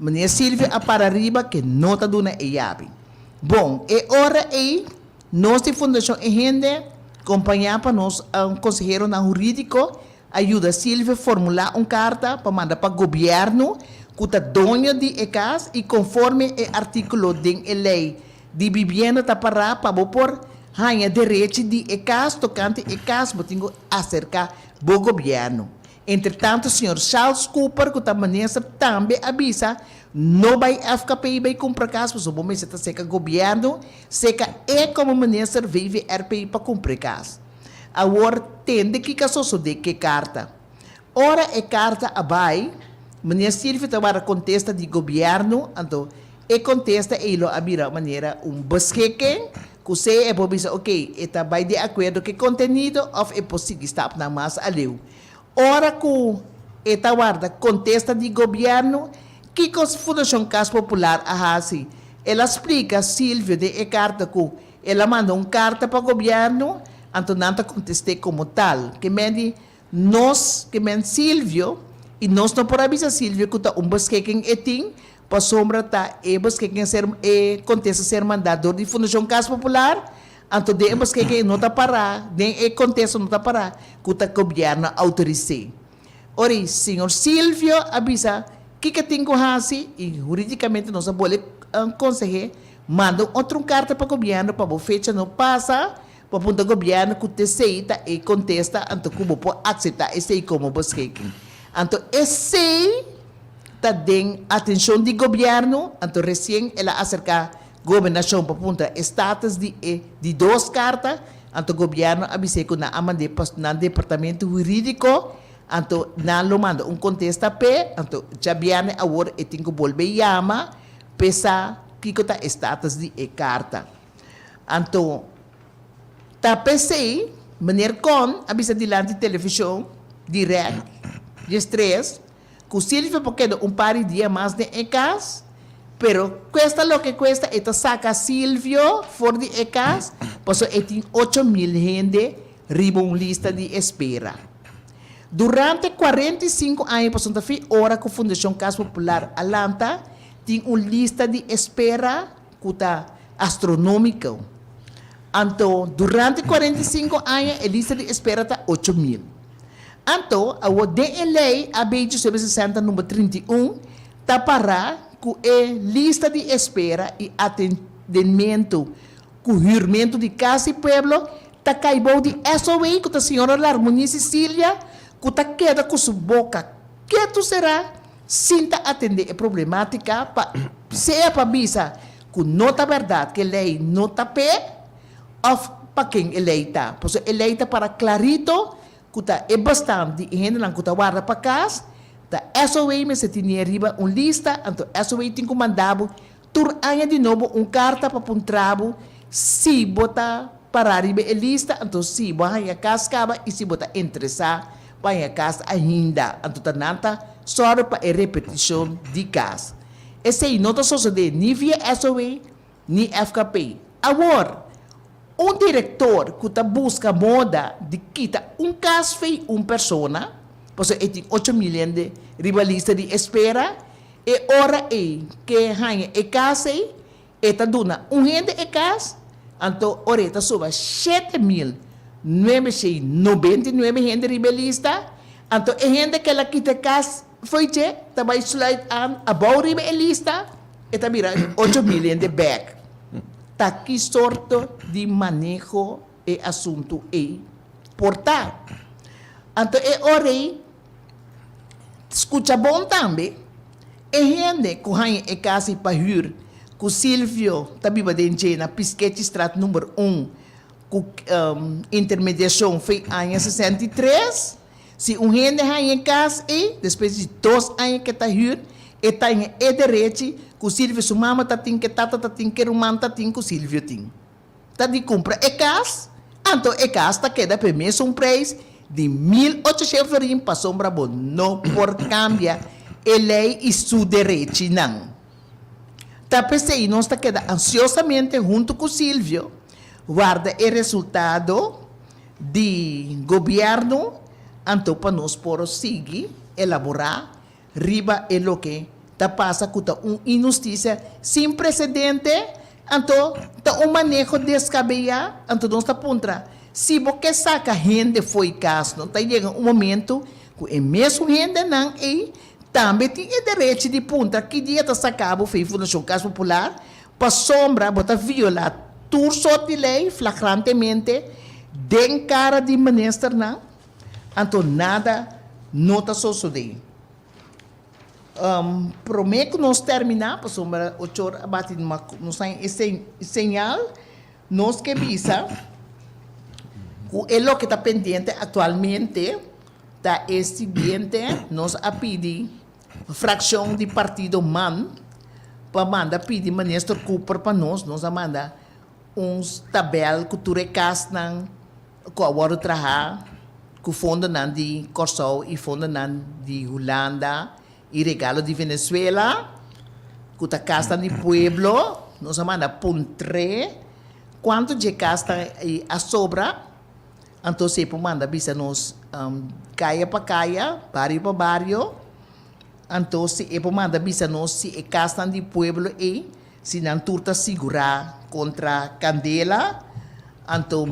Meneer Silvio a para riba ke no ta duna e yabi. Bon, e ora ei nos di Fundashon E Hende, kompañá pa nos konseheronan hurídiko, a yuda Silvio formulá un karta pa manda pa gobièrnu ku ta doño di e kas i konforme e artíkulo den e lei di bibienda ta pará pa bo por haña derechi di e kas tokante e kas bo tin ku aserká bo gobièrnu. Entretanto señor Charles Cooper ku ta minister tambe a bisa no bai FKP bai kumpra kas pasobra bo mester ta seka gobièrnu seka e komo minister VVRP pa kumpra e kas. Awor tende kiko a sosodé ku e karta. Ora e karta a bai, meneer Silvio ta wara kontesta di gobièrnu, anto e kontesta ei lo a bira manera un beschikking ku sea e por bisa oké, e ta bai di akuerdo ku e kontenido òf e por sigui stapnan mas aleu. Ora ku e ta warda kontesta di gobièrnu, kiko Fundashon Kas Popular a hasi? El a splika Silvio den e karta ku El a manda un karta pa gobièrnu, anto nan ta kontest'é komo tal. Ke men di, Nos, ke men Silvio, i nos no por a bisa Silvio ku ta un beskeking e tin, pasobra ta e beskeking a ser, e kontesta a ser mandá dor di Fundashon Kas Popular, anto den e beskeking e no ta pará, den e kontesta no ta pará ku ta gobièrnu a outoris'é. Ora i señor Silvio a bisa kiko tin ku hasi i huridikamente nos a bole konseh'é manda un otro un karta pa gobièrnu pa bo fecha no pasa pa punta gobièrnu ku t'esei ta e kontesta anto ku bo por akseptá esei komo beschikking. Anto esei ta den atenshon di gobièrnu anto resien el a aserká gobernashon pa puntra e status di e di dos karta. Anto gobièrnu a bis'é ku nan a mand'é pa nan departamento hurídiko, anto nan lo manda un kontesta p'e, anto djabièrnè awor e tin ku bolbe yama p'e sa kiko ta e status di e karta. Anto ta p'esei meneer Kon a bisa dilanti televishon dirèkt diestres Ku Silvio por keda un par di dia mas den e kas, pero kuesta loke kuesta e ta saka Silvio for di e kas pasobra e tin 8000 hende riba un lista di espera. Durante 45 aña pasobra ta fin ora ku Fundashon Kas Popular a lanta tin un lista di espera ku ta astronómiko. Anto durante 45 aña e lista di espera ta 8000. Anto, awor den e lei AB 860 number 31 ta pará ku e lista di espera i atendementu ku hürmentu di kas di pueblo ta kai bou di SOA ku ta señora Larmonie Cecilia ku ta keda ku su boka ketu será sin ta atendé e problemátika pa sea pa bisa ku no ta bèrdat ku e lei no ta p'e Of pa ken e lei ta? Pasobra e lei ta para klarito ku ta e bastant di e hendenan ku ta warda pa kas, ta SOA mester tinié riba un lista, anto SOA tin ku manda bo tur aña di nobo un karta pa puntra bo si bo ta pará riba e lista, anto si bo a haña kas kaba i si bo ta interesá pa haña kas ainda. Anto ta nan ta sòru pa e repetishon di kas. Esei no ta sosodé ni via SOA ni FKP. Awor, un direktor ku ta buska moda di kita un kas fei un persona, pasobra e tin 8000 hende riba lista di espera, e ora ei ke haña e kas ei, e ta duna un hende e kas, anto ora e ta suba 7999 hende riba e lista, anto e hende ke el a kita e kas fo'i dje ta bai sluit aan abou riba e lista, E ta bira 8000 hende bek. Ta ki sorto di maneho e asuntu ei por ta? Anto e ora ei, skucha bon tambe, e hende ku haña e kas ei pa hür, ku Silvio ta biba den dje na Piskechistraat number un, ku intermediashon fei aña 63. Si un hende haña e kas ei, despues di dos aña ku e ta hür, e ta haña e derechi ku Silvio su mama ta tin, ku e tata ta tin, ku e ruman ta tin, ku Silvio tin. Ta di kumpra e kas, anto e kas ta keda pa e mesun preis di 1800 florin pasobra bo no por kambia e lei i su derechinan. Ta p'esei nos ta keda ansiosamente huntu ku Silvio warda e resultado di gobièrnu anto pa nos por sigui elaborá riba e loke ta pasa ku ta un inhustisia sin presedente, anto ta un maneho deskabeyá, anto nos ta puntra si bo ke saka hende fo'i kas no ta yega un momento ku e mesun hendenan ei tambe tin e derechi di puntra ki dia ta saka bo fo'i Fundashon Kas Popular pasobra bo ta violá tur sort di lei flagrantemente den kara di ministernan. Anto nada no ta sosodé. Promé ku nos terminá, pasobra ochor a bati nos haña e señal, nos ke bisa ku e loke ta pendiente aktualmente ta e siguiente, nos a pidi frakshon di partido man pa manda pidi Minister Cooper pa nos, nos a manda un tabèl ku tur e kasnan ku a wòrdu trahá ku fondonan di Kòrsou i fondonan di Hulanda i regalo di Venezuela ku ta kasnan di pueblo. Nos a manda puntr'é kuantu dje kasnan ei a sobra. Anto si e por manda bisa nos kaya pa kaya, bario pa bario. Anto si e por manda bisa nos si e kasnan di pueblo ei, si nan tur ta sigurá kontra kandela, anto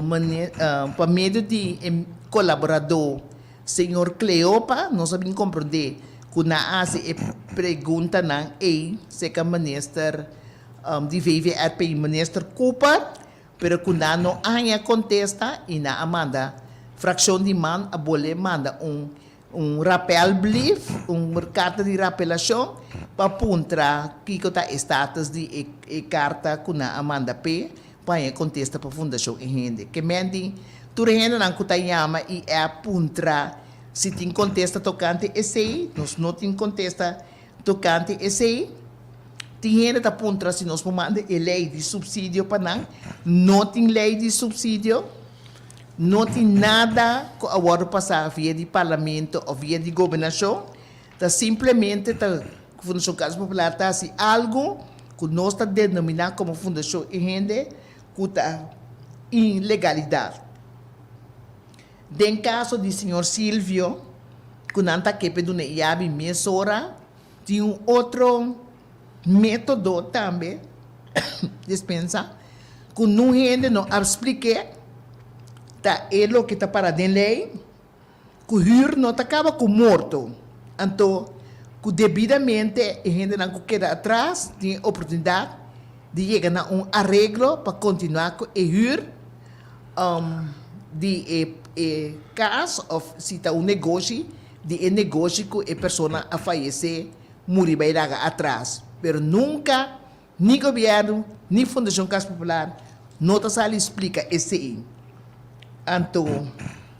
pa medio di e kolaboradó señor Cleopa nos a bin komprondé ku nan a hasi e preguntanan ei serka minister di VVRP, minister Cooper, Pero ku nan no a haña kontesta i nan a manda frakshon di man a bolé manda un un rappelbrief, un karta di rapelashon pa puntra kiko ta e status di e e karta ku nan a manda p'e pa haña kontesta pa Fundashon E Hende. Ke men di tur e hendenan ku ta yama i a puntra si tin kontesta tokante esei, nos no tin kontesta Tokante esei, tin hende ta puntra si nos por manda e lei di supsidio pa nan. No tin lei di supsidio, no tin nada ku a wòrdu pasá via di parlamento òf via di gobernashon. Ta simplemente ta Fundashon Kas Popular ta hasi algu ku nos ta denominá komo Fundashon e Hende ku ta ilegalidat. Den kaso di señor Silvio, ku nan ta kepe duna e yabi mesora, tin un otro método tambe, dispensa, ku nun hende no a splik'é, ta e loke ta para den lei, ku hür no ta kaba ku morto. Anto, ku debidamente e hendenan ku keda atras tin e oportunidat di yega na un areglo pa kontinuá ku e hür. Di e e kas of si ta un negoshi di e negoshi ku e persona a fayesé muri bai laga atras pero nunka ni gobièrnu ni Fundashon Kas Popular no ta sali splika esei anto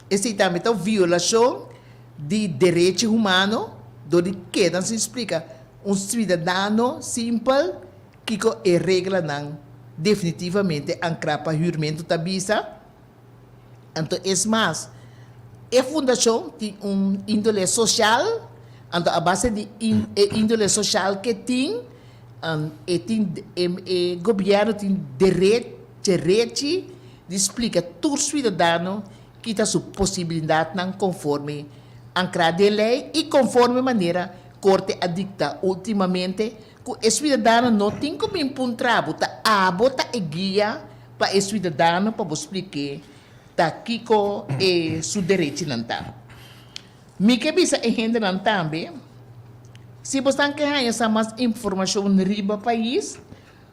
esei tambe ta un violashon di derechi humano dor di keda sin splika un siudadano simpel Kiko e reglanan definitivamente ankrá pa hürmentu ta bisa? Anto es mas, e fundashon tin un índole sosial, anto a base di e índole sosial ke tin, e tin e gobièrnu tin derechi di splika tur suidadano ki ta su posibilidatnan konforme ankrá den lei i konforme manera korte a dikta últimamente Ku e suidadano no tin ku bin puntra bo, ta abo ta e guia pa e suidadano pa bo splik'é ta kiko e su derechinan ta. Mi ke bisa e hendenan tambe, si bosnan ke haña sa mas informashon riba pais,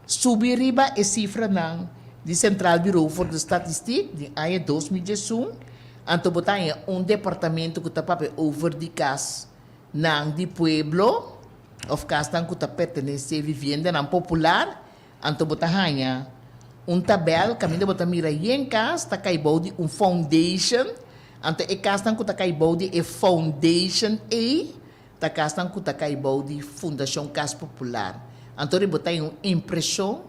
subi riba e sifranan di Centraal Bureau voor de Statistiek di aña 2011, anto bo ta haña un departamento ku ta papia over di kas nan di pueblo of kasnan ku ta pertenesé viviendanan popular, anto bo ta haña un tabèl kaminda bo ta mira yen kas ta kai bou di un foundation, Anto e kasnan ku ta kai bou di e foundation ei ta kasnan ku ta kai bou di Fundashon Kas Popular. Anto riba bo ta un impreshon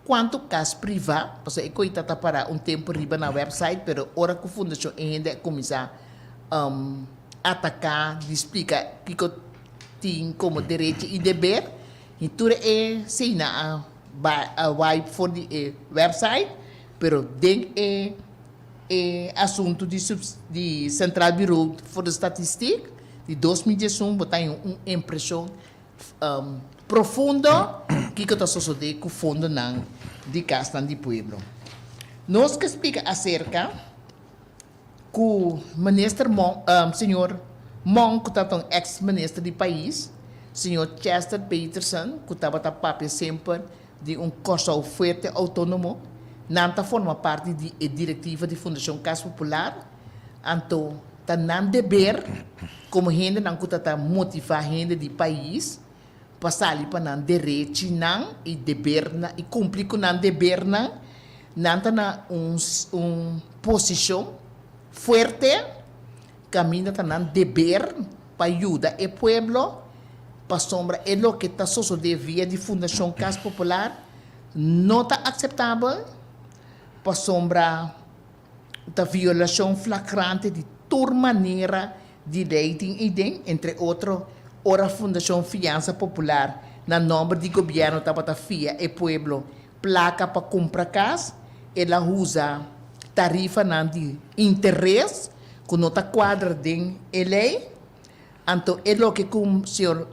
kuantu kas privá, pasobra e koita ta pará un tempu riba nan website, pero ora ku fundashon e hende a kuminsá ataká di splika kiko tin komo derecho i deber, i tur e seina a a wipe for di e website, pero den e e asuntu di di Centraal Bureau voor de Statistiek di 2011 bo ta haña un impreshon profundo kiko ta sosodé ku fondonan di kasnan di pueblo. Nos ke splika aserka ku Minister Mon, señor Mon ku tabata un eks minister di pais, señor Chester Peterson ku tabata papia semper di un Kòrsou fuerte outónomo, nan ta forma parti di e direktiva di Fundashon Kas Popular, anto ta nan deber komo hendenan ku ta ta motivá hende di pais pa sali pa nan derechinan i debernan i kumpli ku nan debernan, nan ta na un un posishon fuerte kaminda ta nan deber pa yuda e pueblo pasobra e loke ta sosodé via di Fundashon Kas Popular no ta akseptabel pasobra ta violashon flagrante di tur manera di lei tin eiden, entre otro ora Fundashon Fiansa Popular na nòmber di gobièrnu tabata fia e pueblo plaka pa kumpra kas, el a usa tarifanan di interes ku no ta kuadra den e lei. Anto e loke ku señor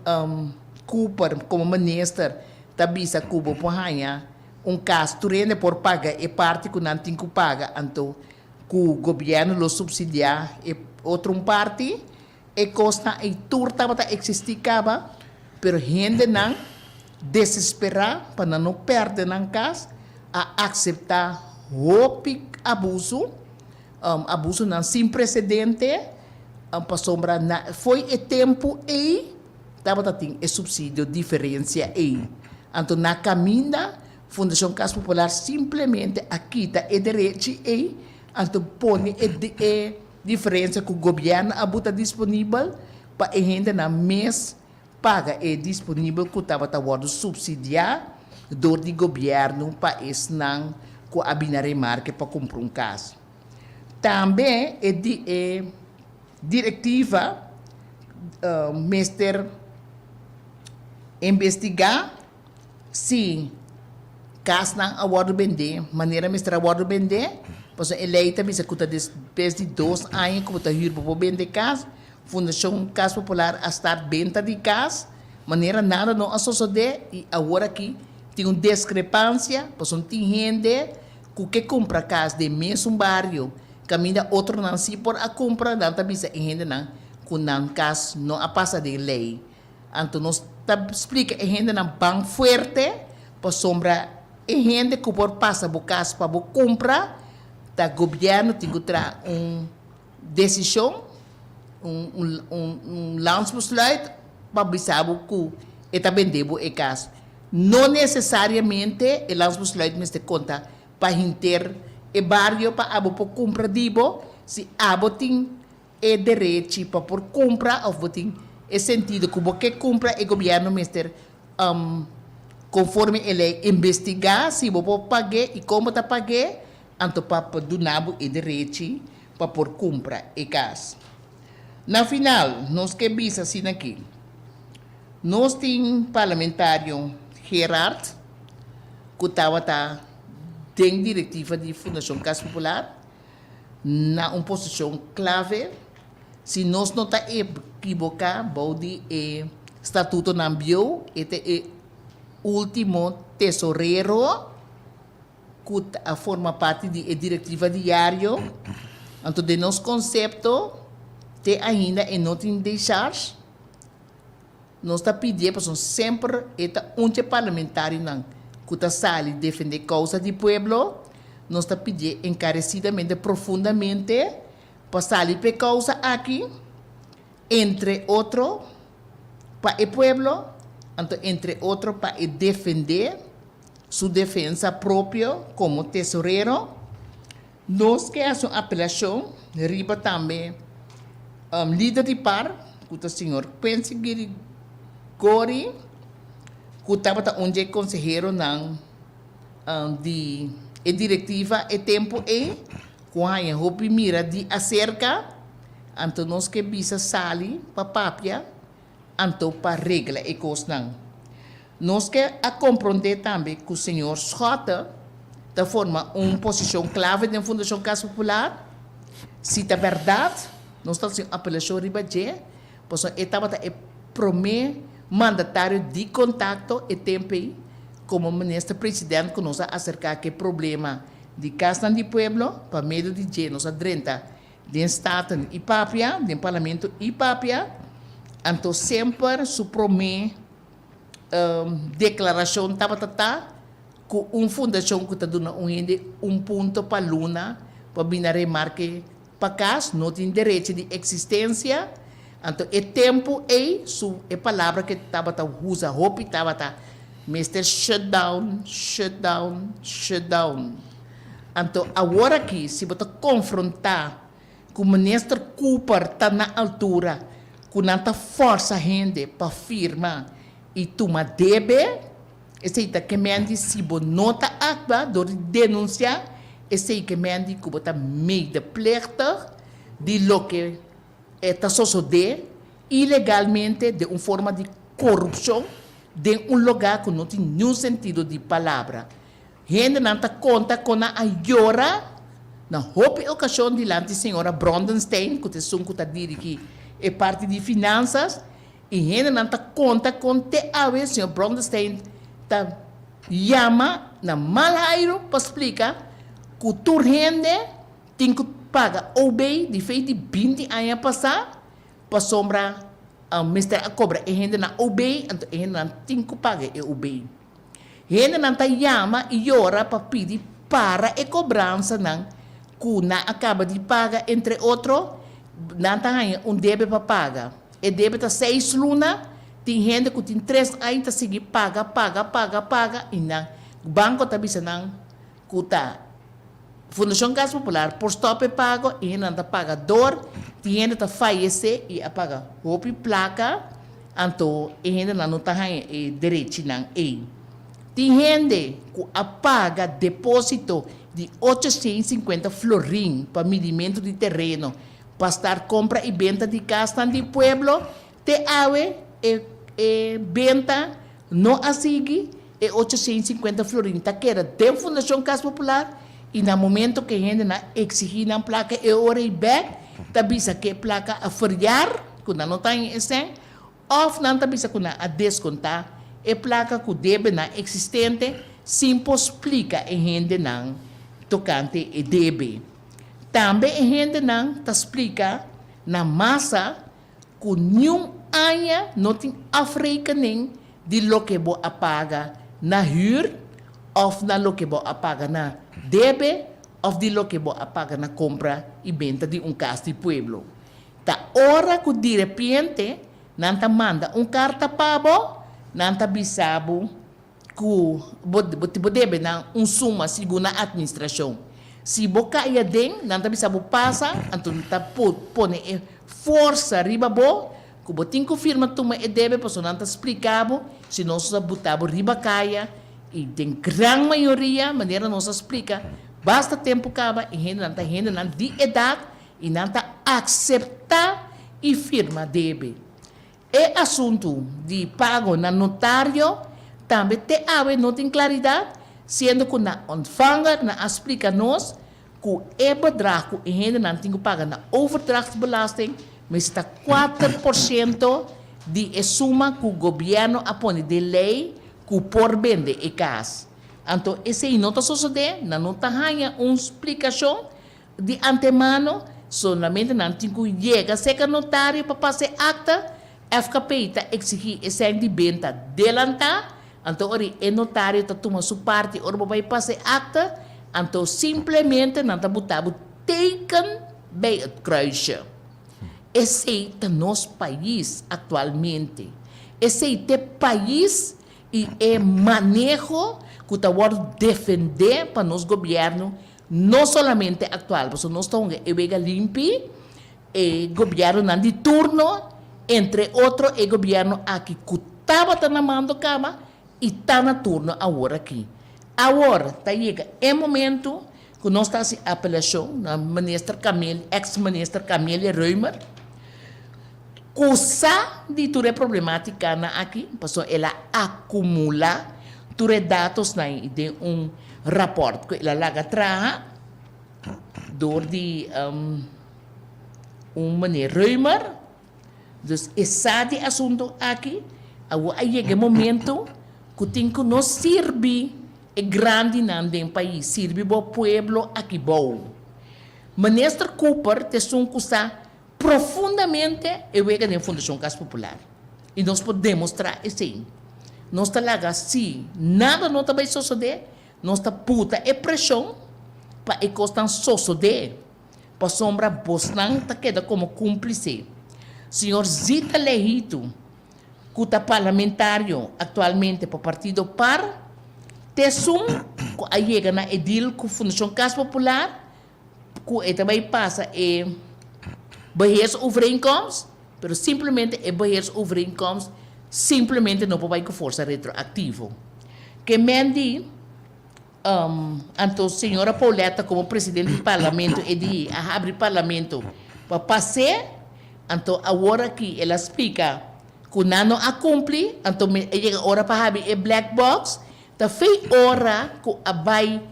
Cooper komo minister ta bisa ku bo por haña un kas tur hende por paga e parti ku nan tin ku paga anto ku gobièrnu lo supsidiá e otro un parti. E kosnan ei tur tabata eksistí kaba, pero hendenan desesperá pa nan no pèrdè nan kas a akseptá hopi abusu, abusunan sin presedente, pasobra na fo'i e tempu ei tabata tin e supsidio diferensia ei. Anto na kaminda Fundashon Kas Popular simplemente a kita e derechi ei, anto pone e Diferensia ku gobièrnu a buta disponibel pa e hendenan mes paga e disponibel ku tabata wòrdu supsidiá dor di gobièrnu pa esnan ku a bini na remarke pa kumpra un kas. Tambe e di e direktiva mester investigá Si kasnan a wòrdu bendé manera mester a wòrdu bendé, pasobra e lei ta bisa ku ta despues di dos aña ku bo ta hür bo por bende kas. Fundashon Kas Popular a start benta di kas manera nada no a sosodé i awor aki tin un deskrepansia pasobra tin hende ku ke kumpra kas den mesun bario kaminda otronan si por a kumpra, nan ta bisa e hendenan ku nan kas no a pasa den lei. Anto nos ta splika e hendenan ban fuerte pasobra e hende ku por pasa bo kas pa bo kumpra ta gobièrnu tin ku traha un desishon, un un landsbesluit pa bisa bo ku e ta bende bo e kas. No nesesariamente e landsbesluit mester konta pa henter e bario pa abo por kumpra di bo si abo tin e derechi pa por kumpra of bo tin e sentido ku bo ke kumpra e gobièrnu mester konforme e lei investigá si bo por pag'é i kon bo ta pag'é anto pa por duna bo e derechi pa por kumpra e kas. Na final nos ke bisa asina aki nos tin parlamentario Gerard ku tabata den direktiva di Fundashon Kas Popular. Na un posishon klave, si nos no ta ekiboká bou di e statutonan bieu, e ta e último tesorero ku a forma parti di e direktiva diario. Anto den nos konsepto te ainda e no tin decharge. Nos ta pidié pasobra semper e ta un dje parlamentarionan ku ta sali defendé kousa di pueblo. Nos ta pidié enkaresidamente, profundamente pa sali p'e kousa aki, entre otro pa e pueblo, anto entre otro pa e defendé su defensa propio komo tesorero. Nos ke hasi un apelashon riba tambe lider di par, ku ta señor Quincy Girigorie, ku tabata un dje konseheronan di e direktiva e tempu ei, ku haña hopi mira di aserka, anto nos ke bisa sali pa papia anto pa regla e kosnan. Nos ke a komprondé tambe ku señor Schotte ta forma un posishon klave den Fundashon Kas Popular. Si ta bèrdat, nos ta hasi un apelashon riba dje, pasobra e tabata e promé mandatario di kontakto e tempu ei komo minister president ku nos a aserká ku e problema di kasnan di pueblo. Pa medio di dje nos a drenta Den Staten i papia, den Parlamento i papia, anto semper su promé deklarashon tabata ta ku un fundashon ku ta duna un hende un punto pa luna pa bini a remarke pa kas no tin derecho di eksistensia. Anto e tempu ei su e palabra ku e tabata usa hopi tabata mester shut down, shut down, shut down. Anto awor aki si bo ta konfrontá ku Minister Cooper ta na altura ku nan ta fòrsa hende pa firma i tuma debe, esei ta ke men di si bo no ta aktua dor di denunsiá, esei ke men di ku bo ta medeplichtig di loke e ta sosodé ilegalmente den un forma di korupshon den un lugá ku no tin niun sentido di palabra. Hendenan ta konta kon nan a yora na hopi okashon dilanti señora Brondenstein, ku ta esun ku ta dirigí e parti di finansas, i hendenan ta konta kon te awe señor Brondenstein ta yama na mal hairu pa splika ku tur hende tin ku paga OB di fei di binti aña pasá pasobra mester a kobra e hendenan OB, anto e hendenan tin ku paga e OB. Hendenan ta yama i yora pa pidi para e kobransanan ku nan a kaba di paga, entre otro, nan ta haña un debe pa paga. E debe ta seis luna, tin hende ku tin tres aña ta sigui paga, paga, paga, paga i nan banko ta bisa nan ku ta Fundashon Kas Popular por stòp e pago i hendenan ta paga dor, tin hende ta fayesé i a paga hopi plaka, anto e hendenan no ta haña e derechinan ei. Tin hende ku a paga depósito di 850 florin pa midimentu di tereno pa start kompra i benta di kasnan di pueblo, Te awe e e benta no a sigui, e 850 florin ta keda den Fundacion Cas Popular y na momento cu e hendenan exigi nan placa e ora y bek ta bisa cu e placa a verjaar, cu nan no ta haña e cen, of nan ta bisa cu nan a desconta e placa cu debenan existente sin por splica e hendenan tocante e debe. Tambe e hendenan ta splica na masa Ku niun aña no tin afrekening di loke bo a paga na hür òf na loke bo a paga na debe òf di loke bo a paga na kompra i benta di un kas di pueblo. Ta ora ku direpiente nan ta manda un karta pa bo, nan ta bisa bo ku bo bo debe nan un suma segun nan atministrashon. Si bo kai aden, nan ta bisa bo pasa, anto nan ta pone e forsa riba bo ku bo tin ku firma tuma e debe pasobra nan ta splika bo, si no ta buta bo riba kaya i den gran mayoria manera nos a splika basta tempu kaba e hendenan ta hendenan di edat i nan ta akseptá i firma debe. E asuntu di pago na notario tambe te awe no tin claridad, siendo cu na ontvanger nan a splica nos cu e bedrag cu e hendenan tin cu paga na overdrachtsbelasting mester ta 4% di e suma cu gobierno a pone den ley cu por bende e cas. Anto esey no ta sosode, nan no ta haya un splicacion Di antemano, solamente nan tin ku yega serka notario pa pasa e akta. FKP ta eksigí e sèn di benta delantá, anto ora e notario ta tuma su parti ora bo bai pasa e akta, anto simplemente nan ta buta bo teken bij het kruisje. Esei ta nos pais aktualmente. Esei t'e pais i e maneho ku ta wòrdu defendé pa nos gobièrnu. No solamente aktual, pasobra nos ta hunga e wega limpi, e gobièrnunan di turno, entre otro e gobièrnu aki ku tabata na mando kaba i ta na turno awor aki. Awor ta yega e momento ku nos ta hasi apelashon na Minister Camille, eks Minister Camelia Römer, ku sa di tur e problemátikanan aki, pasobra el a akumulá tur e datosnan ei den un rapòrt ku el a laga traha dor di un meneer Römer. Dus e sa di asuntu aki, awor a yega e momento ku tin ku nos sirbi e grandinan den pais, sirbi bo pueblo aki bou. Minister Cooper ta esun ku sa Profundamente e wega den Fundashon Kas Popular i nos por demostrá esei. Nos ta laga si nada no ta bai sosodé, nos ta puta e preshon pa e kosnan sosodé, pasobra bosnan ta keda komo kúmplise. Señor Zita Lehitu, ku ta parlamentario aktualmente pa partido par, ta esun ku a yega na e deal ku Fundashon Kas Popular, ku e ta bai pasa e beheersovereenkomst, pero simplemente e beheersovereenkomst simplemente no por bai ku forsa retroaktivo. Ke men di, anto señora Pauletta komo presidente di parlamento e di a habri parlamento pa pas'é, anto awor aki el a splika ku nan no a kumpli, anto e yega ora pa habri e black box, Ta fei ora ku a bai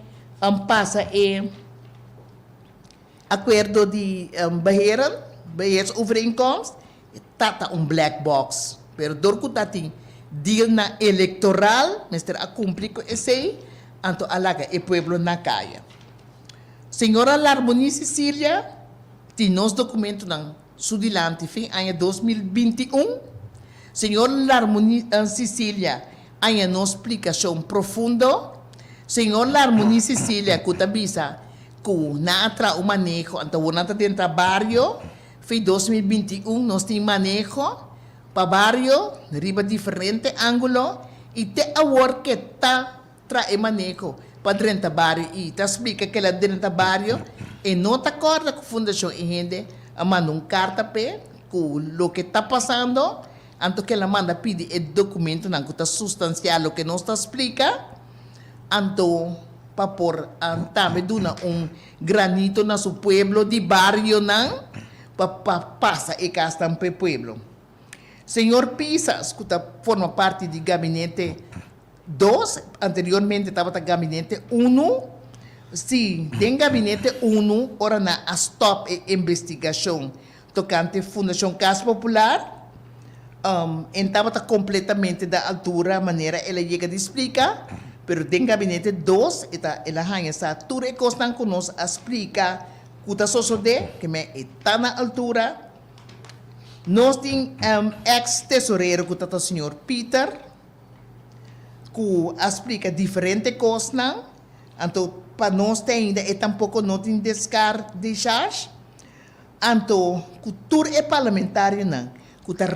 pasa e akuerdo di beheren, beheersovereenkomst, e ta ta un black box. Pero dor ku ta tin dealnan elektoral mester a kumpli ku esei, anto a laga e pueblo na kaya. Señora Larmonie Cecilia tin nos dokumentonan su dilanti fin aña 2021. Señor Larmonie Cecilia Aña nos splikashon profundo. Señor Larmonie Cecilia ku ta bisa ku nan a traha un maneho anto awor nan ta den tra bario fi 2021 nos tin maneho pa bario riba diferente angulo i te awor ke ta traha e maneho pa drenta bario i ta splika ke la drenta bario e no ta kòrda ku fundashon e hende a manda un karta p'e ku loke ta pasando. Anto kel a manda pidi e dokumentonan ku ta sustansiá loke nos ta splika, anto pa por tambe duna un granito na su pueblo di barionan pa pa pasa e kasnan p'e pueblo. Señor Pisas ku ta forma parti di gabinete dos, anteriormente tabata gabinete unu, si den gabinete unu ora nan a stòp e investigashon Tokante Fundashon Kas Popular, en tabata kompletamente da altura manera el a yega di splika, pero den Gabinete dos e ta el a haña sa tur e kosnan ku nos a splika ku ta sosodé, ke men e ta na altura. Nos tin eks tesorero ku ta ta señor Pieter ku a splika diferente kosnan, anto pa nos te ainda e tampoko no tin deskar decharge. Anto ku tur e parlamentarionan ku ta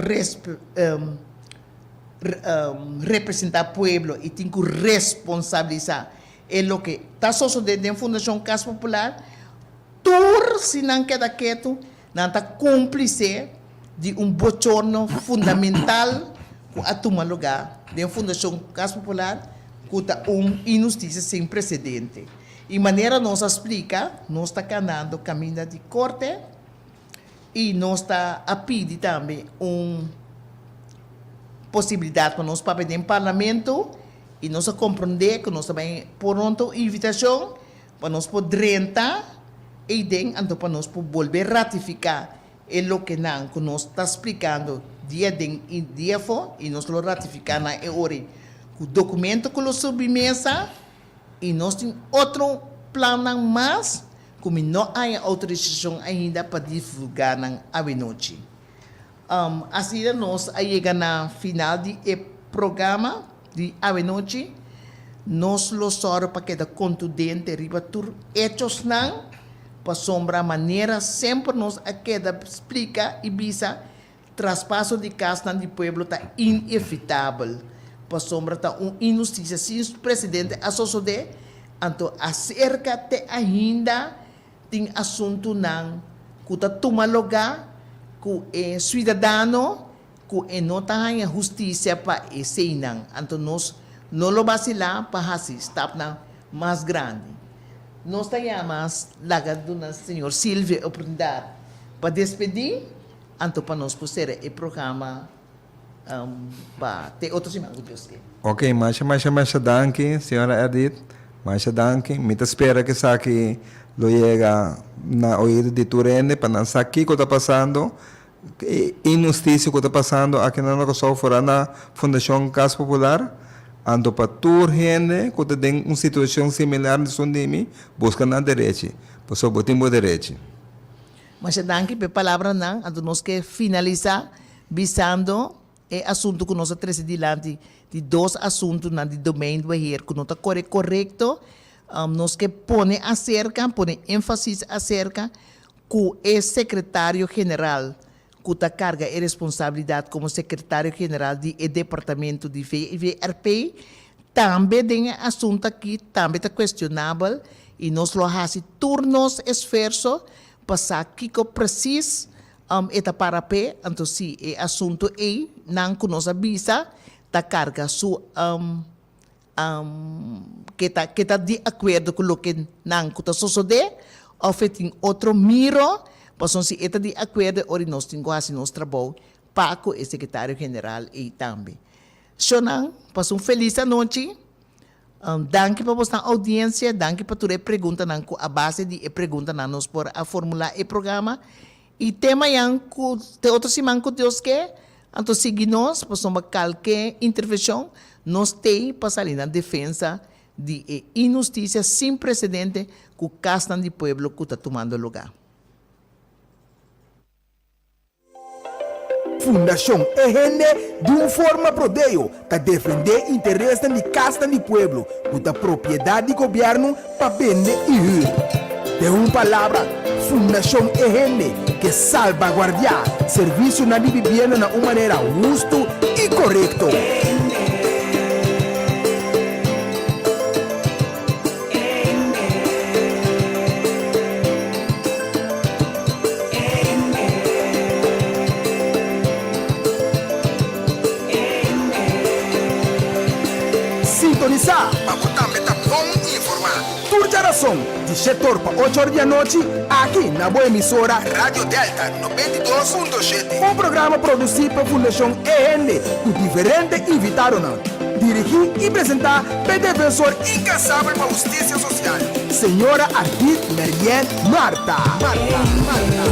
representá pueblo i tin ku responsabilisá e loke ta sosodé den Fundashon Kas Popular, tur si nan keda ketu, nan ta kúmplise di un bochorno fundamental ku a tuma lugá den Fundashon Kas Popular ku ta un inhustisia sin presedente. I manera nos a splika, nos ta kanando kaminda di korte i nos ta a pidi tambe un posibilidat pa nos papia den parlamento i nos a komprondé ku nos ta bai pronto un invitashon pa nos por drenta eiden anto pa nos por bolbe ratifiká e lokenan ku nos ta splikando dia den i dia afó i nos lo ratifiká nan e ora ei ku dokumento ku lo subi mesa. I nos tin otro plannan mas ku mi no haña outorisashon ainda pa divulgá nan awenochi. Asina nos a yega na final di e programa di awenochi. Nos lo sòru pa keda kontundente riba tur echosnan, pasobra manera semper nos a keda splika i bisa, Traspaso di kasnan di pueblo ta inevitabel, pasobra ta un inhustisia sin presidente a sosodé. Anto aserka te ainda tin asuntunan ku ta tuma lugá ku e suidadano ku e no ta haña hustisia pa eseinan. Anto nos no lo basilá pa hasi stapnan mas grandi. Nos ta yama laga duna señor Silvio e oportunidat pa despedí, anto pa nos por sera e programa pa te otro siman ku Dios ke. Ok, masha masha masha danki señora Edith, masha danki. Mi ta spera ku esaki lo yega na oido di tur hende pa nan sa kiko ta pasando, e inhustisia ku ta pasando aki na Kòrsou foral na Fundashon Kas Popular, anto pa tur hende ku ta den un situashon similar di esun di mi, buska nan derechi, pasobra bo tin bo derechi. Masha danki pa e palabranan, anto nos ke finalisá bisando e asuntu ku nos a trese dilanti di dos asuntunan di domeinbeheer ku no ta kore korekto, nos ke pone aserka, pone énfasis aserka ku e sekretario general ku ta karga e responsabilidat komo sekretario general di e departamento di VVRP tambe den e asuntu aki tambe ta kuestionabel i nos lo hasi tur nos esfuerso pa sa kiko presis e ta para p'e, anto si e asuntu ei nan ku nos a bisa ta karga su ke ta ke ta di akuerdo ku loke nan ku ta sosodé òf e tin otro miro, pasobra si e ta di akuerdo e ora nos tin ku hasi nos trabou pa ku e sekretario general ei tambe. Shonnan, pasa un felis anochi. Danki pa bosnan oudiensia, danki pa tur e preguntanan ku a base di e preguntanan nos por a formulá e programa. I te mañan ku te otro siman ku Dios ke, anto sigui nos pasobra kalke intervenshon nos tei pa sali na defensa di e inhustisia sin presedente ku kasnan di pueblo ku ta tumando lugá. Fundashon E Hende di un forma prodeo ta defendé interesnan di kasnan di pueblo ku ta propiedat di gobièrnu pa bende i hür. Den un palabra, Fundashon E Hende ke salbaguardiá servisionan di bibienda na un manera hustu i korekto. Sintonisá pa bo tambe ta bon informá. Tur djarason di shetor pa ochor di anochi aki na bo emisora Radio Delta 92.7. Un programa produsí pa Fundashon E Hende ku diferente invitadonan. Dirigí i presentá pa e defensor inkansabel pa hustisia sosial, señora Ardith Merien Martha. Martha. Martha.